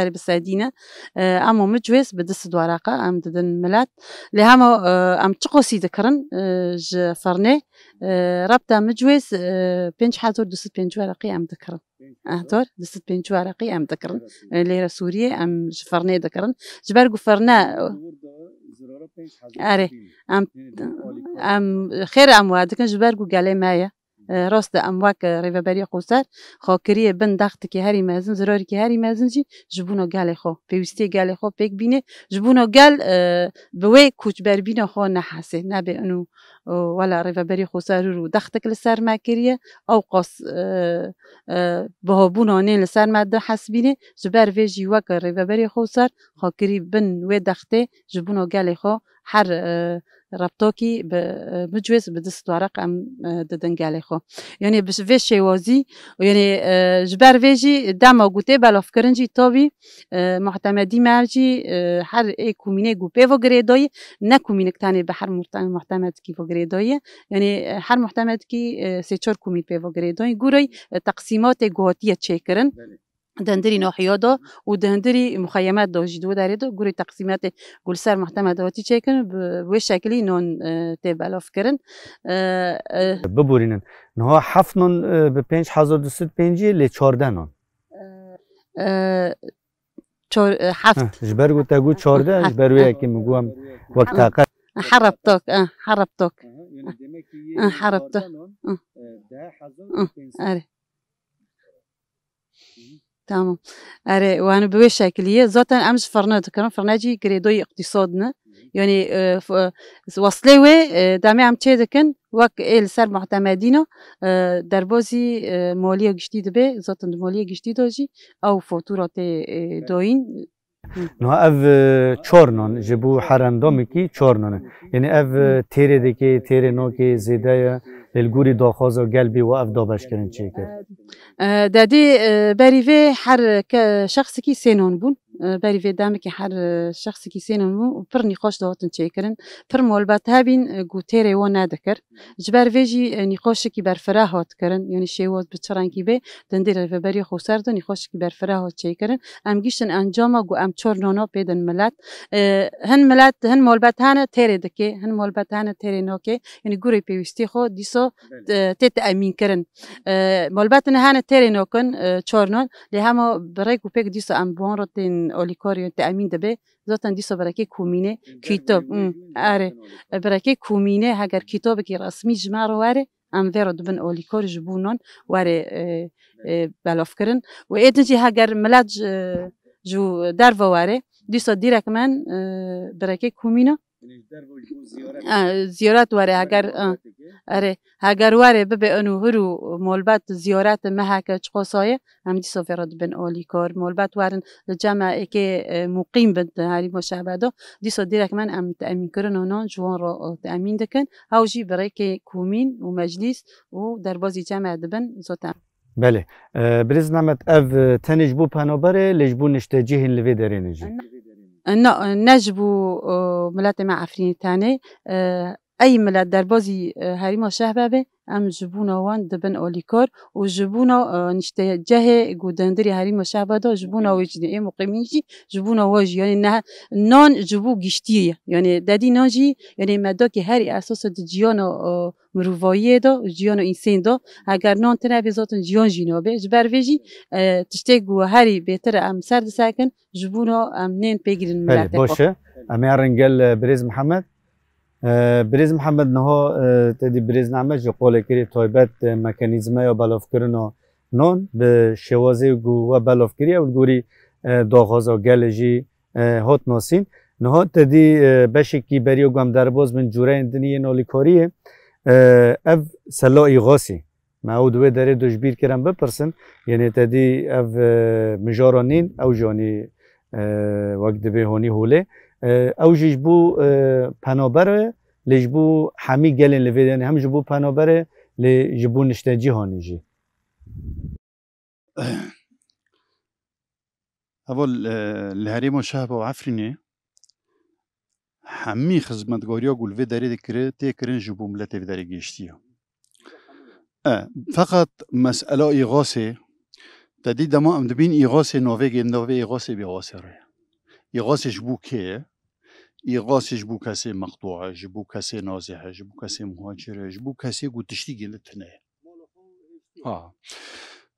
erê bi sedî ne. E, ema mi cwês bi du sed wereqe em didin milet. Lê hema, e, em çi qosî dikirin, e, ji firnê, e, repta mi cwês, e, pênc hezar du sed pêncî wereqî em dikirin. Ah, tor, du sed pêncî wereqî em dikirin. E, lêre Sûriyê em ji firnê dikirin. Ji ber ku firne, erê, em, em xêr em wa dikin ji ber ku gelê me ye. E, rast e, em wek, e, Rêveberiya Xweser xakiriyê bin dextikî herî mezin, zirarîkî herî mezin jî ji bona gelê xwe, pêwîstiyê gelê xwe pêk bîne, ji bona gel, e, bi wê koçberbîna xwe nehesê, nebe ino, o, wela Rêveberiya Xweser rû dextik li ser me kiriye, ew qas, e, e, bihabûna nê li ser me dihesibîne, ji ber vê jî wek Rêveberiya Xweser xakirî bin wê dextê ji bona gelê xwe her, e, reptokî bi, e, bi cwês bi du sed wereq em, e, didin gelê xwe. Yanî bi vê şêwazî, yanî, e, ji ber vê jî dema ku tê belavkirin jî tabî, e, muhtemedî me jî, e, her ê komînê ku pê ve girêdayî, ne komînik tenê bi her muhte-, muhtemedkî ve girêdayî. Yanî, e, her muhtemedkî, e, sê çar komîn pê ve girêdayî. Gurey, e, teqsîmatê ku hatiye çêkirin. Belê. Di hundirî nahiya de û di hundirî muxeyemet de jî di wê derê de gurê teqsîmetê ku li ser muhtemed hatî çêkirin, bi wê şekilî non, e, tê belavkirin. E, e, Biborînin. Niha heft non, e, bi pênc hezar du sed pêncî lê çardeh non. E, çar-, e, heft. Heh, ji ber ku te got çardeh, ji ber wê yekê min got em wek taqet. Hereptok, e, hereptok. E, hereptok. E. E, erê. Tamam. Erê, yani bi wê şekilî ye. Zaten em ji firne dikirin. Firne jî girêdayî îqtîsad ne. Yani, e, f-, e, weslê wê, e, demê em çê dikin, wek ê li ser muhtemedîna, e, derbazî, e, maliya giştî dibe. Zaten di maliya giştî de jî ew fatura tê, e, dayîn. Niha ev, e, çar non ji bo her endamekî çar non e. Yani ev, e, têrê dike, têrê nake, zêde ye. Lê li gorî daxwaza gel bî we ev dabeşkirin çêkir. E, dedî, e, berî vê her ke-, şexsekî sê non bûn. E, berî vê demekî her, e, şexsekî sê non bûn û pir nîqaş dihatin çêkirin. Pir malbat hebîn, e, ku têrê wan nedikir. Ji ber vê jî, e, nîqaşekî berfireh hat kirin, yanî şêwaz bi çi rengî bê, di hundirê Rêveberiya Xweser de nîqaşekî berfireh hat çêkirin. Em giştin encama ku em çar nana pê din milet. E, hin milet, hin malbet hene têrê dike, hin malbet hene têrê nake. Yanî gurê pêwîstî xwe dîsa, Belê. e, tê teemîn kirin. E, malbet hene têrê nakin, e, çar nan. Lê hema bi rêk û pêk dîsa em bi wan re tên alîkar yan teemîn dibe. Zaten dîsa berekê komînê, Em kîtab, bermê hmm, jûn erê. Zaten alîkar. E, berekê komînê heger kîtabekî resmî ji me re were, em vê re dibin alîkor ji bo nan were, e, e, belavkirin. Û ê din jî heger milet ji, ji derve were, dîsa dîrek men, e, bi rêkê komîna, e, ziyaret were, heger, e, erê, heger were bibe eno hir û malbet ziyaret meheke çiqasaye, em dîsa vê re dibin alîkar. Malbet werin li cema êkê, e, muqîm bin di herîma Şehba de. Dîsa dîrek men em teemînkirina nan ji wan re, e, teemîn dikin. Ew jî bi rêkê komîn û meclîs û derbazî cema dibin zaten. Belê. E, Birêz Mehmet, ev, e, tenê ji bo penaber e, lê ji bo niştecihên li vê derê ne jî? Na, ne ji bo, e, miletê me Efrînê tenê. E, ey milet derbazî, e, herîma Şehba be, em ji bona wan dibin alîkar û ji bona, e, niştecehê ku di hundirê herîma Şehba de ji bona wê jî ê muqîmîn jî ji bona we jî, yanî ne, nan ji bo giştiyê ye. Yanî dedî nan jî, yanî medakê herî esas e di ciyana, e, mirovayiyê de, ciyana însên de. Heger nan tune be zaten ciyan jî nabe. Ji ber vê jî, e, tiştê ku herî bêtir e em ser disekin, ji bona em nên pêgirin. Belê, miletê xwe. Baş e. Em ê herin gel, e, Birêz Mihemed. E, Birêz Mihemed, niha, e, te dî Birêz Mehmet ji qolê kirî taybet, e, mekanîzmeya belavkirina non bi şêwazê ku we belav kiriye û li gorî, e, daxwaza gelê jî, e, hat nasîn. Niha te dî, e, beşekî beriya ku em derbas bin cûreyên din yên alîkariyê, e, ev sela îxasî. Me ew di wê derê de ji bîr kirin bipirsin. Yanî te dî ev, e, mijara nîn, ew jî hanî, e, wek dibê hanî holê. E, ew jî ji bo, e, penaber e, lê ji bo hemî gelên li vê, yanî hem ji bo penaber e, lê ji bo niştecî hanî jî. Heval, e, li herêma Şehba û Efrînê hemî xizmetgariya ku li vê derê dikire, tê kirin ji bo miletê vê derê gihiştiye. E, feqet mesela îxasê, te dî dema em dibîn îxasê navê gê, navê îxasê bê awasê re ye. Îxasê ji bo kê ye? Îxasê ji bo kesê meqtû e, ji bo kesê nazih e, ji bo kesê muhacir e, ji bo kesê ku tiştî gê li tune ye. Ha.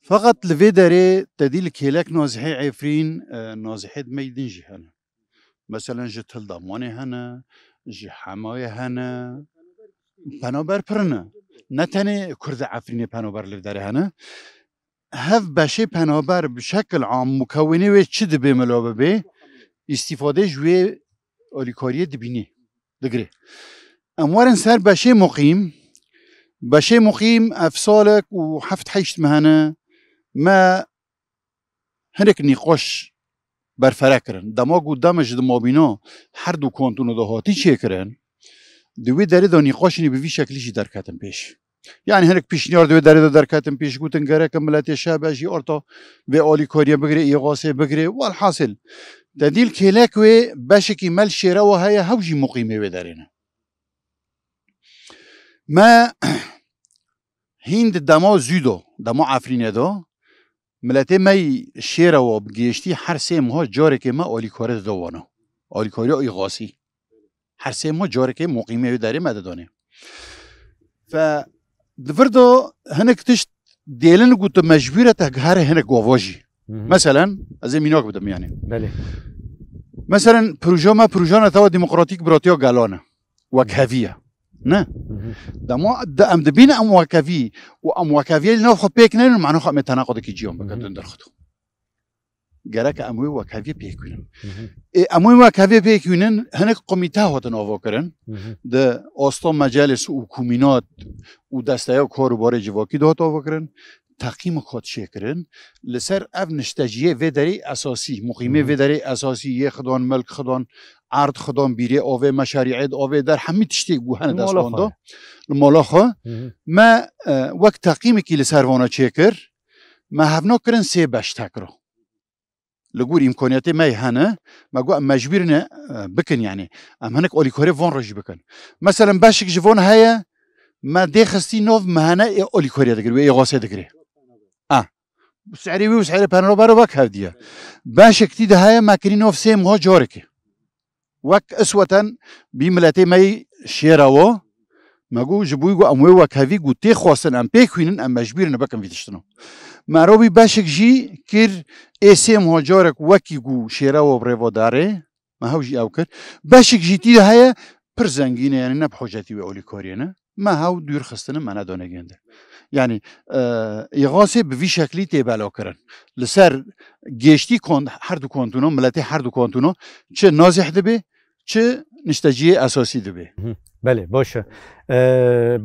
Feqet li vê derê te dî li kêlek nazihê Efrîn, e, nazihê di me yî din jî hene. Meselen ji Til Damanê hene, ji Hemayê hene. Penaber pir ne. Ne tenê Kurd ê Efrînê penaber li vê derê hene. Hev beşê penaber bi şekil am mukewinê wê çi dibê mila bibe, îstîfadê ji wê alîkariyê dibînê, digirê. Em werin ser beşê muqîm. Beşê muqîm ev salek û heft heşt meh hene me hinek nîqaş berfere kirin. Dema ku deme ji di mabîna her du kantona de hatî çêkirin, di wê derê de nîqaşinê bi vî şeklî jî derketin pêş. Yani hinek pêşniyar di wê derê de derketin pêş, gotin gerek e miletê Şehba jî orta vê alîkariyê bigire, îxasê bigire. Welhasil, te dî li kêlek wê beşekî me li Şêrewa heye, hew jî muqîmê wê derê ne. Me hîn di dema zû de, dema Efrînê de, miletê me yî Şêrewa bi gêştî her sê meha carekê me alîkarî dida wana. Alîkariya îxasî. Her sê meha carekê muqîmê wê derê me didanê. Fe di vir de hinek tişt dêlin ku tu mecbûr e te here hinek gava jî. Hı hı. Meselen, ez ê mînak bidim yani. Belê. Meselen, proja me, proja Netewa Demokratîk Biratiya Gelan e. Wekhevî ye. Ne? Hı hı. Dema de em dibîne em wekhevî û em wekheviyê li nav xwe pêk neynin, mano xwe em ê tenaqudekî ciyan bikin, hı hı, di hundir xwe de. Gerek em wê wekheviyê pêk bînin. Hı hı. Ê, em wê wekheviyê pêk bînin, hinek komîte hatin avakirin. Hı hı. Di asta mecelîs û komînat û desteya kar û barê civakî de hat avakirin. Teqîmek hat çêkirin. Li ser ev nişteciyê vê derê esasî, muqîmê, hı hı, vê derê esasî yê xidan, milk xidan, erd xidan, bîrê avê, meşarîet avê der, hemî tiştê ku hene destvan de, li mala xwe. Hı hı. Me, e, wek teqîmekî li ser vana çêkir, me hevna kirin sê beş tekra. Li gor îmkaniyetê me yê hene, me got em mecbûr ne, e, bikin yani. Em hinek alîkarê van re jî bikin. Meselen beşek ji van heye, me dê xistî nav me hene ê alîkariye digir, wê ê xasê digirê. A. Sehrê wî û sehrê penaber wek hev diye. Beşek tî de heye me kirî nav sê meha carekê. Wek isweten bî miletê me yî Şêrewa, me got ji bo ku em wê wekhevî ku tê xwestin em pêk xwînin, em mecbûr in bikin vî tiştino. Me ro wî beşek jî kir ê sê meha carek wekî ku Şêrewa bi rêva darê, me hew jî ew kir. Beşek jî tî de heye pir zengîn e, yani ne bi hocetî wê alîkariyê ne. me hew dûr xistine, me nedane gêndin. Yanî, e, îxasê bi vî şeklî tê belakirin. Li ser gêştî kon-, her du kantûno, miletê her du kantûno, çi nazîh dibe, çi nişteciyê esasî dibe. Hı, belê, baş e. E,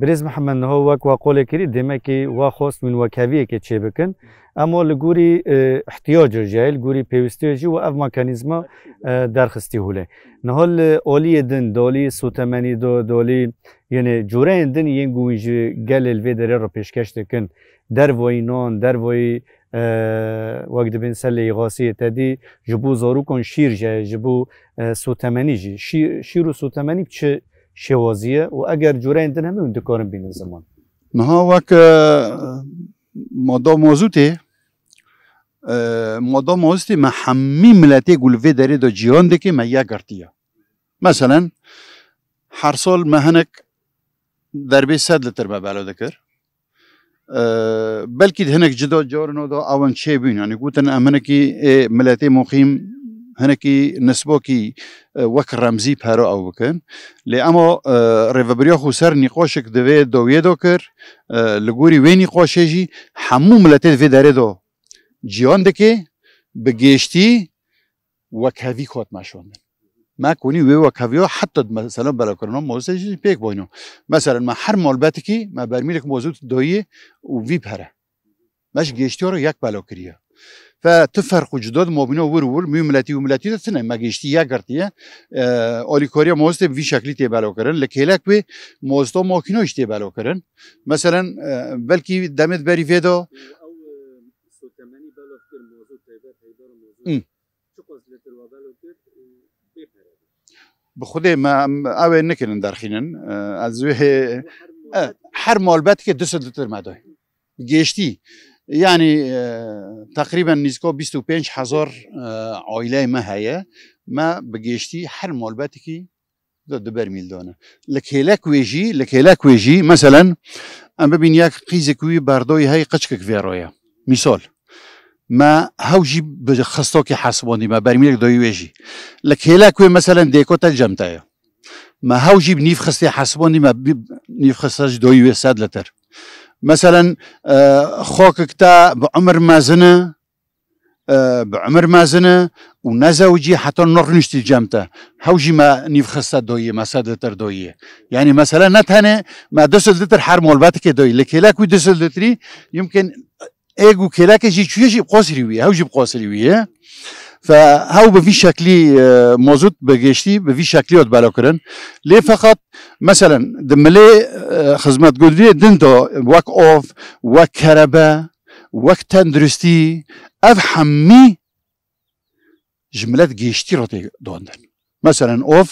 Birêz Mihemed, niha wek we qolê kirî, demekî we xwest hûn wekheviyekê çêbikin. Ema li gorî, e, ihtiyaco jî, li gorî pêwîstiyo jî we ev mekanîzma, e, derxistî hûlê. Niha li aliyê din, dalî sotemenî do, dalî, yanî coreyên din yên ku hûn ji gelê li vê derê re pêşkeş dikin, dervayî nan, dervayî, e, wek dibên ser lê îxasiyê te dî, ji bo zarokan şîr jî, ji bo, e, sotemenî jî. Şî-, şîr û sotemenî bi çi şêwazî ye û eger coreyên din hemî hûn dikarin bînin ziman? Niha wek, e, mada mazûtê, e, mada mazûtê me hemî miletê ku li vê derê de cîhan dike me yek girtiye. Meselen, her sal me hinek derbê sed lîtir me bela dikir. E, belkî di hinek cida carino de ewan çêbûn, yanî gotin em hinekî ê miletê muqîm, hinekî nisbokî, e, wek remzî pere ew bikin. Lê ema, e, rêvebiriya xweser nîqaşek di vê dawiyê de kir, e, li gorî wê nîqaşê jî hemû miletê di vê derê de cîhan dike, bi gêştî wekhevî hat meşandin. Me konî wê wekheviya heta di mesela belakirina mazûtê jî pêk boyno. Meselen me her malbetikî me bermîlek mazût dayî û vî pere. Me ji gêştiya re yek bela kiriye. Fe tu ferq û cuda di mabîna wir û wir, mî miletî û miletî de tune, me gêştî yek girtiye. E, alîkariya mazûtê bi vî şeklî tê bela kirin. Li kêlek wê mazûta makîna jî tê bela kirin. Meselen, e, belkî demê di berî vê de Ew, e, sotemenî belav kir, mazût, taybet, heybera mazût. Hı. Çiqas lîtir we belav kir, e, bê pere bû. Bi xudê me, em, ew ê nikirin derxînin. E, ez wê, Û her e, malbet her malbetikê du sed lîtir me doy. Gêştî. Yanî, e, teqrîben nîzika bîst û pênc hezar, e, aîleyê me heye. Me bi gêştî her malbetikî de du bermîl dane. Li kêlek wê jî, li kêlek wê jî, meselen, em bibîn yek qîzek wî berdayî hey qiçkek vê roye. Mîsal. Me hew jî bi xistokê hesibandî, me bermîlek dayî wê jî. Li kêlek wê, meselen, dêko te cem te ye. Me hew jî bi nîv xistê hesibandî, me bi nîv xista jî dayî wê sed lîtir. Meselen, e, xakek te bi umir mezin e, e, bi umir mezin e û nezewicî heta nirniştî cem te. Hew jî me nîv xiste doyî, me sed lîtir doyî. Yanî mesele ne tenê me du sed lîtir her malbetikê doyî. Li kêlek wî du sed lîtrî yumkin ê ku kêlekê jî çûye jî bi qasirî wî ye. Hew jî bi qasirî wî ye. Fe hew bi vî şeklî, e, mazût bi gêştî bi vî şeklî hat bela kirin. Lê feqet meselen di milê, e, xizmetgiriyê din de wek av, wek kerebe, wek tenduristî, ev hemî ji milet gêştî re tê dandin. Meselen, ov,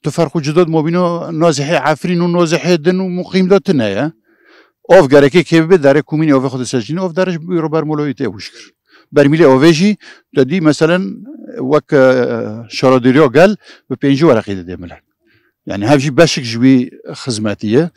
tu ferq û cuda di mabîna nazihê Efrîn û nazihê din û muqîm de tune ye. Ov gerekê kê bibe, derê komînê ovê xwe diseçîne, ov derê ji wî re bermoloyî tê wişkir. Bermîlê ovê jî, te dî, meselen, wek, e, şaredariya gel bi pêncî wereqî didê milet. Yani hev jî beşik ji wî xizmetî ye.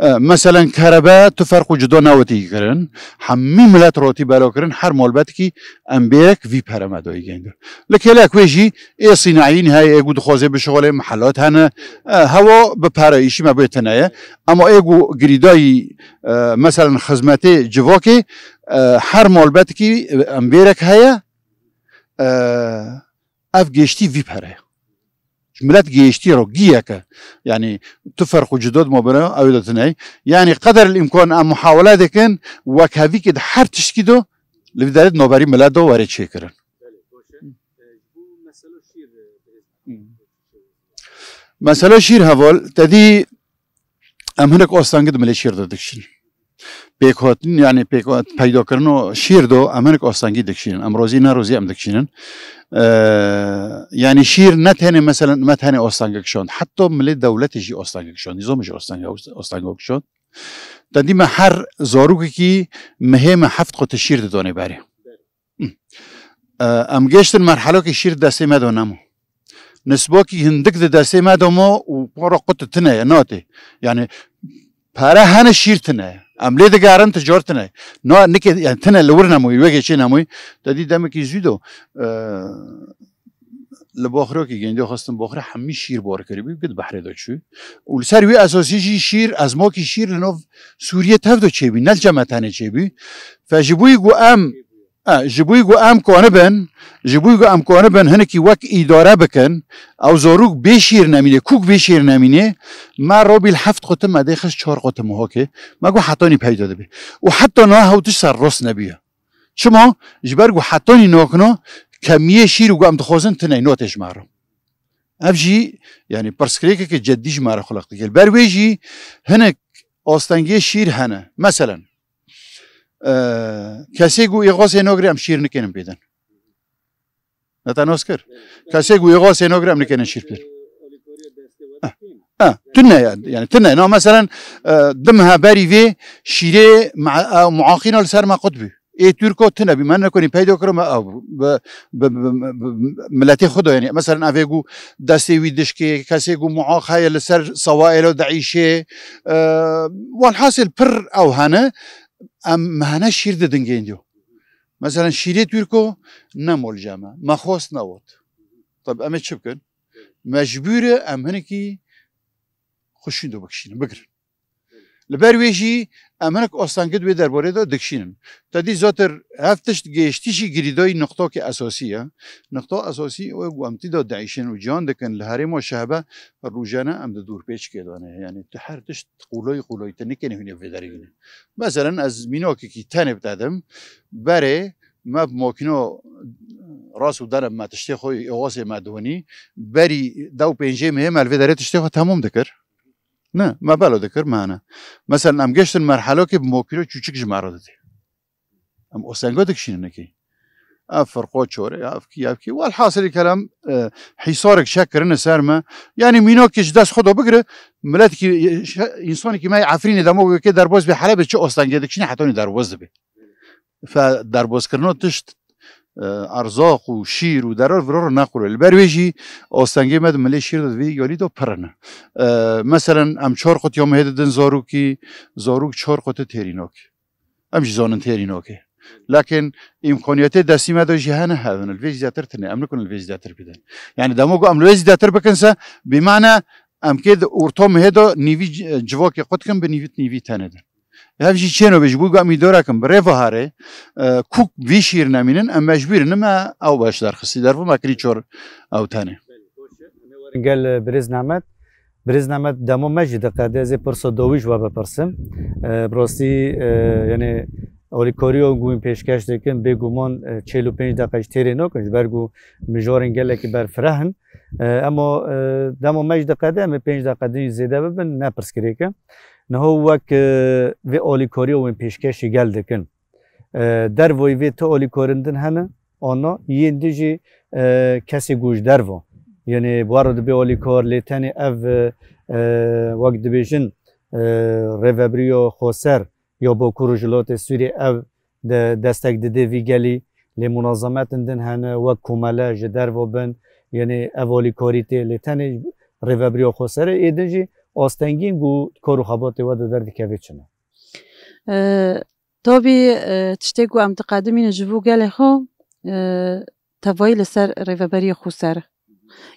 E, meselen kerebe tu ferq û cuda newetî kirin. Hemî milet rotî belo kirin, her malbetkî em bêrek vî pere me doyî gêndir. Li kêlek wê jî ê sînayîn heye, ê ku dixwaze bişixulê, mihelat hene. E, hewa bi pere îşî me bê tune ye. Ama ê ku girîdayî, e, meselen xizmetê civakê, e, her malbetkî, e, em bêrek heye. E, ev gêştî vî pere ye. Ji milet gêştî ro giyeke. Yani tu ferq û cuda di mabêna ew de tune ye. Yani qeder el îmkan em muhawele dikin, wekhevîkê di her tiştkî de li vî derê di navberî milet de were çêkirin. Belê, baş e. E, ji bo mesela şîr, e, bihêz. Hmm. Mesela şîr heval, te dî em hinek astengî di milê şîr de dikişînin. Pêkhatin, yani pêkhat-, peydakirina şîr do, em hinek astengî dikişînin. Em rozî ne rozî em dikişînin. Ee, yani şîr ne tenê, meselen, me tenê astengî kişand. Heta milê dewletê jî astengî kişand. Nîzam jî astengî, astengî kişand. Te dî me her zarokekî mihê me heft qutu şîr didonê berê. Hı. E, em gêştin merhelokê şîr destê me de nemo. Nisbokî hindik di destê me de mo û para qut tine ye, natê. Yani pere hene şîr tine ye. Em lê digerin ticar tine ye. Na, nike, yani tine li wir nemoyî, wekê çê nemoyî. Te dî demekî zû do, e, Li Baxirokê gêndê xwestin Baxirê hemî şîr bar kiribî, bi behrê de çû. Û li ser wî esasî jî şîr, ezmakî şîr li nav Sûriyê tev de çêbû, ne li cem me tenê çêbû. Fe ji bo ku em, e, ji bo ku em kanibin, ji bo ku em kanibin hinekî wek îdare bikin, ew zarok bê şîr nemîne, kûk bê şîr nemîne, me robî li heft qutim me dê xist çar qutim hokê, me got hetanî peyda dibe. Û heta niha hew tişt serrast nebûye. Çima? Ji ber ku hetanî nakina kemiyê şîr û ku em dixwazin tune notê ji me re. Ev jî, yanî, pirsgirêkeke ceddî ji me re xuleq dike. Li ber wê jî hinek astengiyê şîr hene. Meselen, e, kesê ku êxasê nagire em şîr nikênin pêdin. Ne te nas kir? Kesê ku êxasê nagire em nikênin şîr pêdin. Ha, tune ya, yani tune. Na meselen, e, di meha berî vê şîrê ma-, e, muaqîna li ser me qut bû. Ê Tirko tune bî, me nekonî peyda kiro me ew bi, bi, bi, bi, bi miletê xwe de, yani, meselen, evê ku destê wî dişkê, kesê ku muaq heye li ser sewaêlo deîşê, e, welhasil pir ew hene, em mehene şîr didin gêndiyo. Meselen, şîrê Tirko ne mol cem e, me xwest newot. Tabi em ê çi bikin? Mecbûr e em hinekî xuşîn do bikişînin, bigirin. Li ber wê jî em hinek astengê di wê derbarê de dikişînin. Te dî zatir hev tişt gêştî jî girîdayî niqtokê esasî ye. Niqto esasî ew ku em tî de diîşin û ciyan dikin li herêma şehbe rojane em di dûrpêçikê de ne. Yani tu her tişt qûlayî qûlayî tu nikênî hûnê vê derê bîne. Meselen ez mînakekî tenê bi te dim, berê me bi makîno rast û derem me tiştê xwe êxasê me diwinî, berî dew pêncê mehê me li vê derê tiştê xwe temam dikir. Ne, me belo dikir, me hene. Meselen, em gêştin merhelokê bi mokîro çûçik ji me re didê. Em ostengo dikişînin nekî. Ev firqo çore, ya ev kî, ya ev kî. Welhasilî kelam, e, hîsarek çek kirine ser me. Yani mînokê ji dest xwe de bigire, miletekî, e, şe-, însanekî me yê Efrînê demo wekê derbas bê Helebê çi ostengê dikişîne hetanî derbas dibe. Fe derbaskirina tişt, e, erzaq û şîr û derar viror ne qulay. Li ber wê jî astengê me di milê şîr de di vî yalî de pir in. E, meselen, em çar qut ya mehê didin zarokî, zarok çar quti têrî nake. Em jî zanin têrî nake. Lakin îmkaniyetê destî me de jî hene hevin. Li vê zêdetir tune. Em nikin li vê zêdetir bidin. Yani demo ku em li vê zêdetir bikin se, bimane em kê di orta mehê de nîvî c-, civakê qut kin bi nîvî, nîvî tenê din. Hev jî çêno bê ji bo ku em îdare kin bi rêva herê, e, kûk vî şîr nemînin, em mecbûr in me ew beş derxistî dervo me kirî çor ew tenê. Gel, e, birêz Nemet. Birêz Nemet demo me jî diqede, ez ê pirsa dawî ji we bipirsim. E, bi rastî, e, yani alîkariya ku hûn pêşkeş dikin, bêguman, e, çil û pênc deqe ji têrê nakin, ji ber ku mijarên gelekî berfireh in. E, ema, e, demo me jî diqede, em ê pênc deqe din jî zêde bibin, ne pirsgirêk e. Niha wek, e, vê alîkariya wên pêşkêşî gel dikin. E, dervoyî vê ti alîkarên din hene, ana yên din jî, e, kesê ku ji derve. Yanî bi we re dibe alîkar, lê tenê ev, e, e, wek dibêjin, e, rêvebiriya xweser ya Bakur û Jilatê Sûriyê ev de destek dide vî gelî, lê munazemetên din hene, wek komele ji derve bin, yanî ev alîkarî tê, lê tenê rêvebiriya xweserê ê din jî astengiyên ku kar û xebatê we di derdikeve çi ne? E, tabî, e, tiştê ku em diqedimînin ji bo gelê xwe, e, tevayî li ser rêveberiya xweser.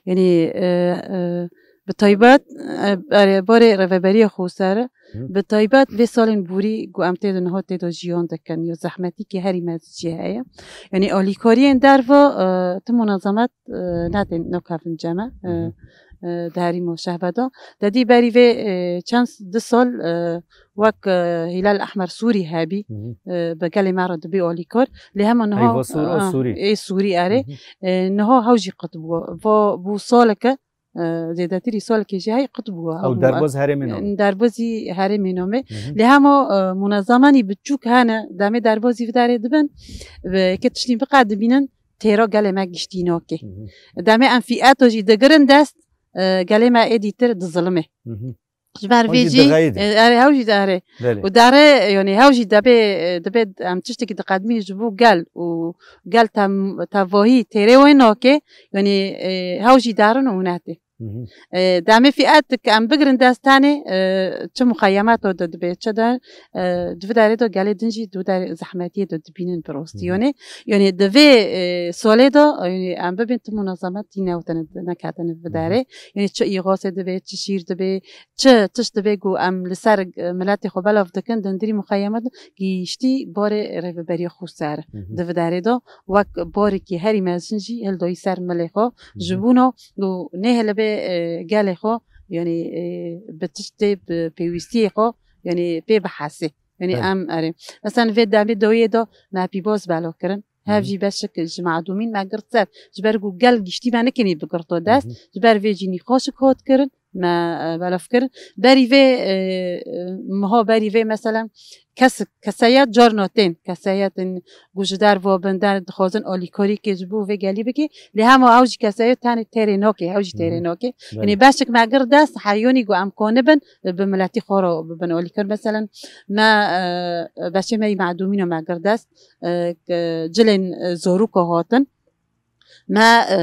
Yanî, e, e, bi taybet, e, erê, barê rêveberiya xweser, Hı. bi taybet vê salên borî ku em tê de niha tê de jiyan dikin, ya zehmetîkî herî mezin jî heye. Yanî alîkariyên derve, e, ti munazemet, e, netên nakevin cem e, e, Hı hı. e, di herîma şehbe de. Te dî berî vê, e, çend du sal, e, wek, e, Hilal Ehmer Sûrî hebî, Hı hı. e, bi gelê me re dibê alîkar. Lê hema niha, Eyva Sûr a e, Sûrî. ê Sûrî erê. Hı hı. E, niha hew jî qut bû. Va bû saleke, e, zêdetirî salekê jî hey qut bû. Ew Ew derbaz herêmê name. Derbazî herêmê name. Hı hı. Lê hema, e, munazemanî biçûk hene, demê derbazî vidarê dibin, bi ke tiştî biqedimînin, têra gelê me giştî nake. Hı hı. Demê em fîeto jî digirin dest, e, gelê me êdî tir dizilime. Hı hı. Ji ber Ew vê jî jî, dixeyidin. e, erê, hew jî de erê. Belê. Û derê, yanî hew jî debê, e, dibê em tiştekî diqedimî ji bo gel û gel tem-, tevahî têrê wê nake, yanî, e, hew jî derin û netê. Hı hı. E, demê fîet ki em bigirin dest tenê, e, çi muxeyemeto de dibe, çi de, e, di vê derê de gelê din jî di vê derê zehmetiyê de dibînin bi rostî. Hı hı. Yanî, yanî di vê, e, solê de, yanî em bibin tu munazemet tîne û tene neketine bi Hı hı. derê. Yanî çi îxasê dibe, çi şîr dibe, çi tişt dibe ku em li ser, e, miletê xwe belav dikin, di hundirî muxeyemet gihîştî barê rêveberiya xweser Hı hı. di vê derê de wek barekî herî mezin jî hildoyî ser milê xwe. Hı hı. Ji bona ku nehêlibe, e, gelê xwe, yanî, e, bi tiştê, bi pêwîstiyê xwe, yanî pê bihesê. Yanî Belê. em erê. Mesela vê demê dawiyê de me pîbaz belav kirin. Hev Hı hı. jî beşik ji madûmîn me girt ser. Ji ber ku gel giştî me nekenî bigirto dest. Hı hı. Ji ber vê jî nîqaşik hat kirin. Me, e, belav kirin. Berî vê, e, e, miha berî vê, mesela, kes, kesayet carna tên, kesayetên ku ji derva bin der dixwazin alîkarîkê ji bo vê gelî bike. Lê hema ew jî kesayet tenê têrê nake, ew jî Hı hı. têrê nake. Belê. Yanî beşik me gir dest, heyonî ku em konibin, bi miletî xwe re bibin alîkar. Mesela, me, e, beşê me yî madûmîna me gir dest, e, ke cilên, e, zarûka hatin. Me, e,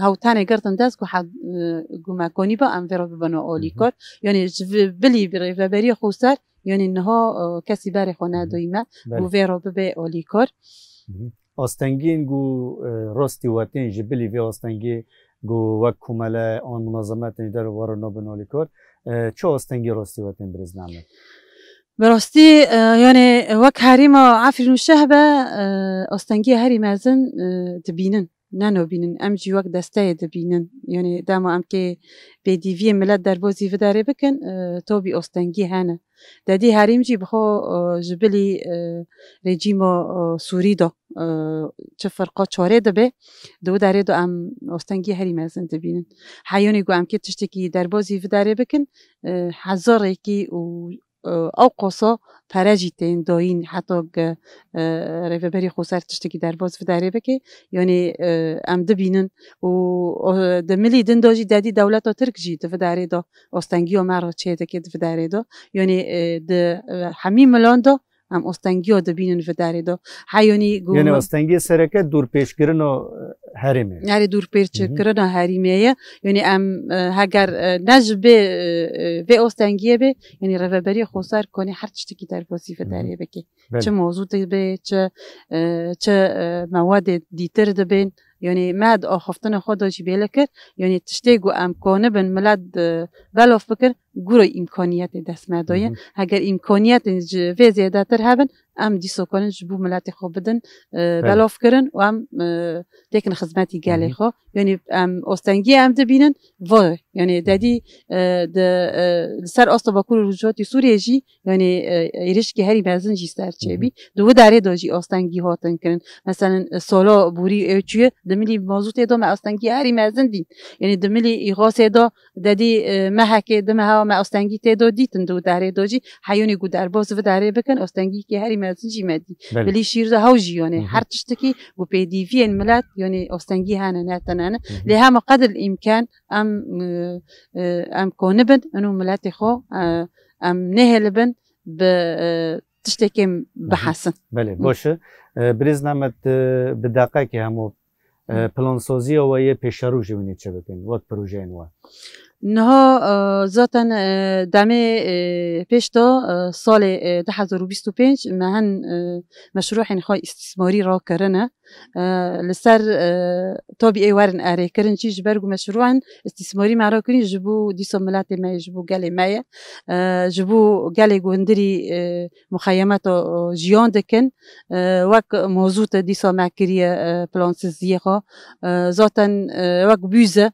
hewtanê girtin dest ku he-, e, ku me konîba em vê re bibin Hı hı. alîkar. Yanî ji vi-, bilî bi rêveberiya xweser, yanî niha, e, kesî berê xwe Hı hı. nedoyî me, Belê. ku vê re bibe alîkar. Hı hı. Astengiyên ku, e, rastî we tên ji bilî vê astengiyê ku wek komele an munazemetên ji derve re nabin alîkar, e, çi astengî rastî we tên birêz Nehmet? Bi rastî, e, yanî wek herêma Efrîn û Şehbe, e, astengiya herî mezin, e, dibînin, nenobînin. Em jî wek desteyê dibînin. Yanî dema em kê pêdiviyê milet derbozî vidarê bikin, e, tabî astengî hene. Dedî herîm jî bi xwe, e, ji bilî, e, rejîma, e, Sûrî de, e, çi firqa çarê dibe, di wê derê de em astengî herî mezin dibînin. Heyonê ku em kê tiştekî derbozî vidarê bikin, e, hezarekî û e, ew qoso pere jî tên dayîn, heta ge, e, rêveberî xweser tiştekî derbaz vidarê bike. Yanî, e, em dibînin û, e, di milî din de jî dedî dewleta Tirk jî di vidarê de astengiya me re çêdike di vidarê de. Yanî, e, di, e, hemî milan de em astengiya dibînin vidarê de. Heyonî gu Yanî min- astengiyê sereke dûrpêçkirina, e, herêmê. Erê, dûrpêçkirina Hı hı. herîmê ye. Yanî em, e, heger, e, ne ji bê, e, e, vê astengiyê bê, yanî rêveberiya xweser konê her tiştekî derbasî Hı hı. vidarê bike. Belê. Çi mozûtê bê, çi, e, çi, e, mewadê dîtir dibên. Yanî me di axaftina xwe de jî bêle kir. Yanî tiştê ku em konibin milet, e, belav bikir, guro îmkaniyetê dest me daye. Hı hı. Heger îmkaniyetên ji vê zêdetir hebin, em dîso karin ji bo miletê xwe bidin, e, Belê. belav kirin û em, e, têkin xizmetî gelê Hı hı. xwe. Yanî em astengiyê em dibînin, va, yanî Hı hı. dedî, e, di, e, li ser asta Bakur û Rojhilatê Sûriyê jî, yanî, e, êrişkî herî mezin jî ser Hı hı. çêbî. Di wê derê de jî astengî hatin kirin. Mesela, e, sala borî ew çûye, di milî mazûtê de me astengî herî mezin dît. Yanî di milî îxasê de Dedî, e, mehekê, di meha me astengî tê do dîtin di wê derê do jî, heyonê ku derbas vê derê bikin, astengîkê herî mezin jî me dî. Belê. Bilî şîr de hew jî, yanî Hı hı. her tiştekî ku pêdîviyên milet, yanî astengî hene, ne tenene. Hı hı. Lê hema qedr îmkan em, e, e, em konibin, ino miletê xwe, e, em nehêlibin bi, e, tiştekê Hı hı. bihesin. Belê, Hı. baş e. E, Birêz Nehmet, e, bi deqekê hemû E, Hı. plansaziya we yê pêşerojê hûn ê çi bikin, wek projeyên we? Niha, e, zaten, e, demê, e, pêş de, e, salê, e, du hezar û bîst û pênc me hin, e, meşrûhên xwe îstîsmarî rakirine. E, li ser, e, tabî ê werin erêkirin jî ji ber ku meşrûhên îstîsmarî me rakirîn ji bo dîsa miletê me ye, ji bo gelê me ye. E, ji bo gelê ku hundirî, e, muxeyemeta, e, jiyan dikin. E, wek mozût dîsa me kiriye, e, plansiziyê xwe. E, zaten, e, wek bûze,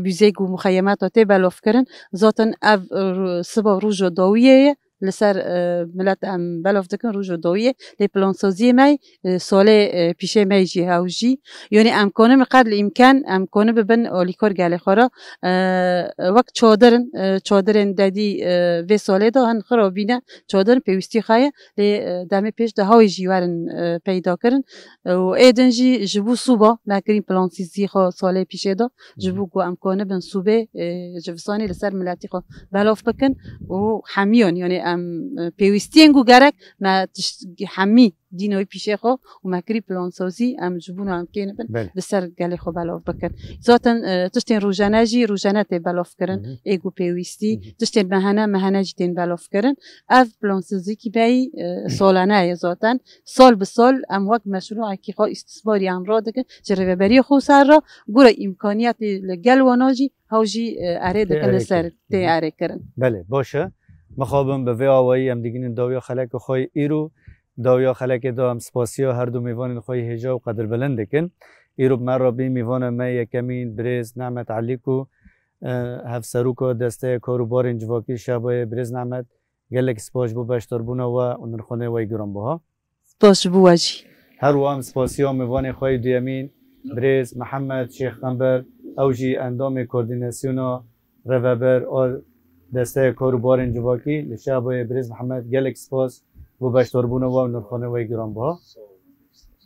bûzeyê ku muxeyemeta tê belavkirin, zaten ev, e, ro-, siba roja dawiyê ye. Li ser, e, milet em belav dikin roja dawiyê. Lê plansaziyê me, e, salê, e, pîşê me jî hew jî. Yanî em konibin qedr îmkan, em konibin alîkar gelê xwe re. E, wek çadir in, e, çadirên dedî, e, vê salê de hin xirabîne. Çadir pêwîstî xwe ye, lê, e, demê pêş de hawî jî werin, e, peyda kirin. E, û ê din jî ji bo sûba me kirîn plansîzî xwe salê pîşê de, ji Hı hı. bo ku em konibin sûbê, e, ji visanî li ser miletî xwe belav bikin û hemiyan, yanî Em e, pêwîstiyên ku gerek me tişt hemî dînoyî pîşê xwe û me kirî plansazî, em ji bûna em kênibin Belê. Li ser gelê xwe belav bikin. Zaten e, tiştên rojane jî rojane tê belav kirin, Hı hı. Ê ku pêwîstî, Hı hı. Tiştên mehene, mehene jî tên belav kirin. Ev plansazîkî beyî e, salane ye zaten. Sal bi sal em wek meşrûekî xwe îstismarî em radikin, ji rêveberiya xwe ser re, gora îmkaniyetê li gel wana jî hew jî e, erê Tê dikin li erê ser kirin. Tê Hı hı. Erê kirin. Belê, baş e. Mixabin bi vê awayî em digihînin dawiya xeleka xwe yê îro. Dawiya xelekê de em spasiya her du mêvanên xwe yê hêja û qedirbilind dikin. Îro bi me re bî mêvana me yekemîn birêz Nehmet Elî ku e, hevseroka Desteya Kar û Barên Civakî Şehbayê, birêz Nehmet, gelek spas ji bo beşdarbûna we û nirxanê we yê giranbiha. Spas ji bo we jî. Her wiha em spasiya mêvanê xwe yê duyemîn, birêz Mihemed Şêx Qember, ew jî endamê koordînasyona rêveber a Desteya Kar û Barên Civakî li Şehbayê, birêz Mihemed, gelek spas bo beşdarbûna we û nirxanê we yê giranbiha.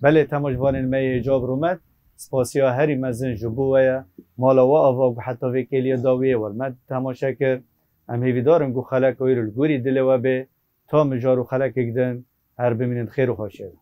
Belê, temaşevanên me yê hêja û rûmet, spasiya herî mezin ji bo we ye. Mala we ava ku heta vê kêliyê dawiyê we li me temaşe kir. Em hêvîdar in ku xeleka wî li gorî dilê we bê. Ta mijar û xelekek din, her bimînin xêr û xweşiyê de.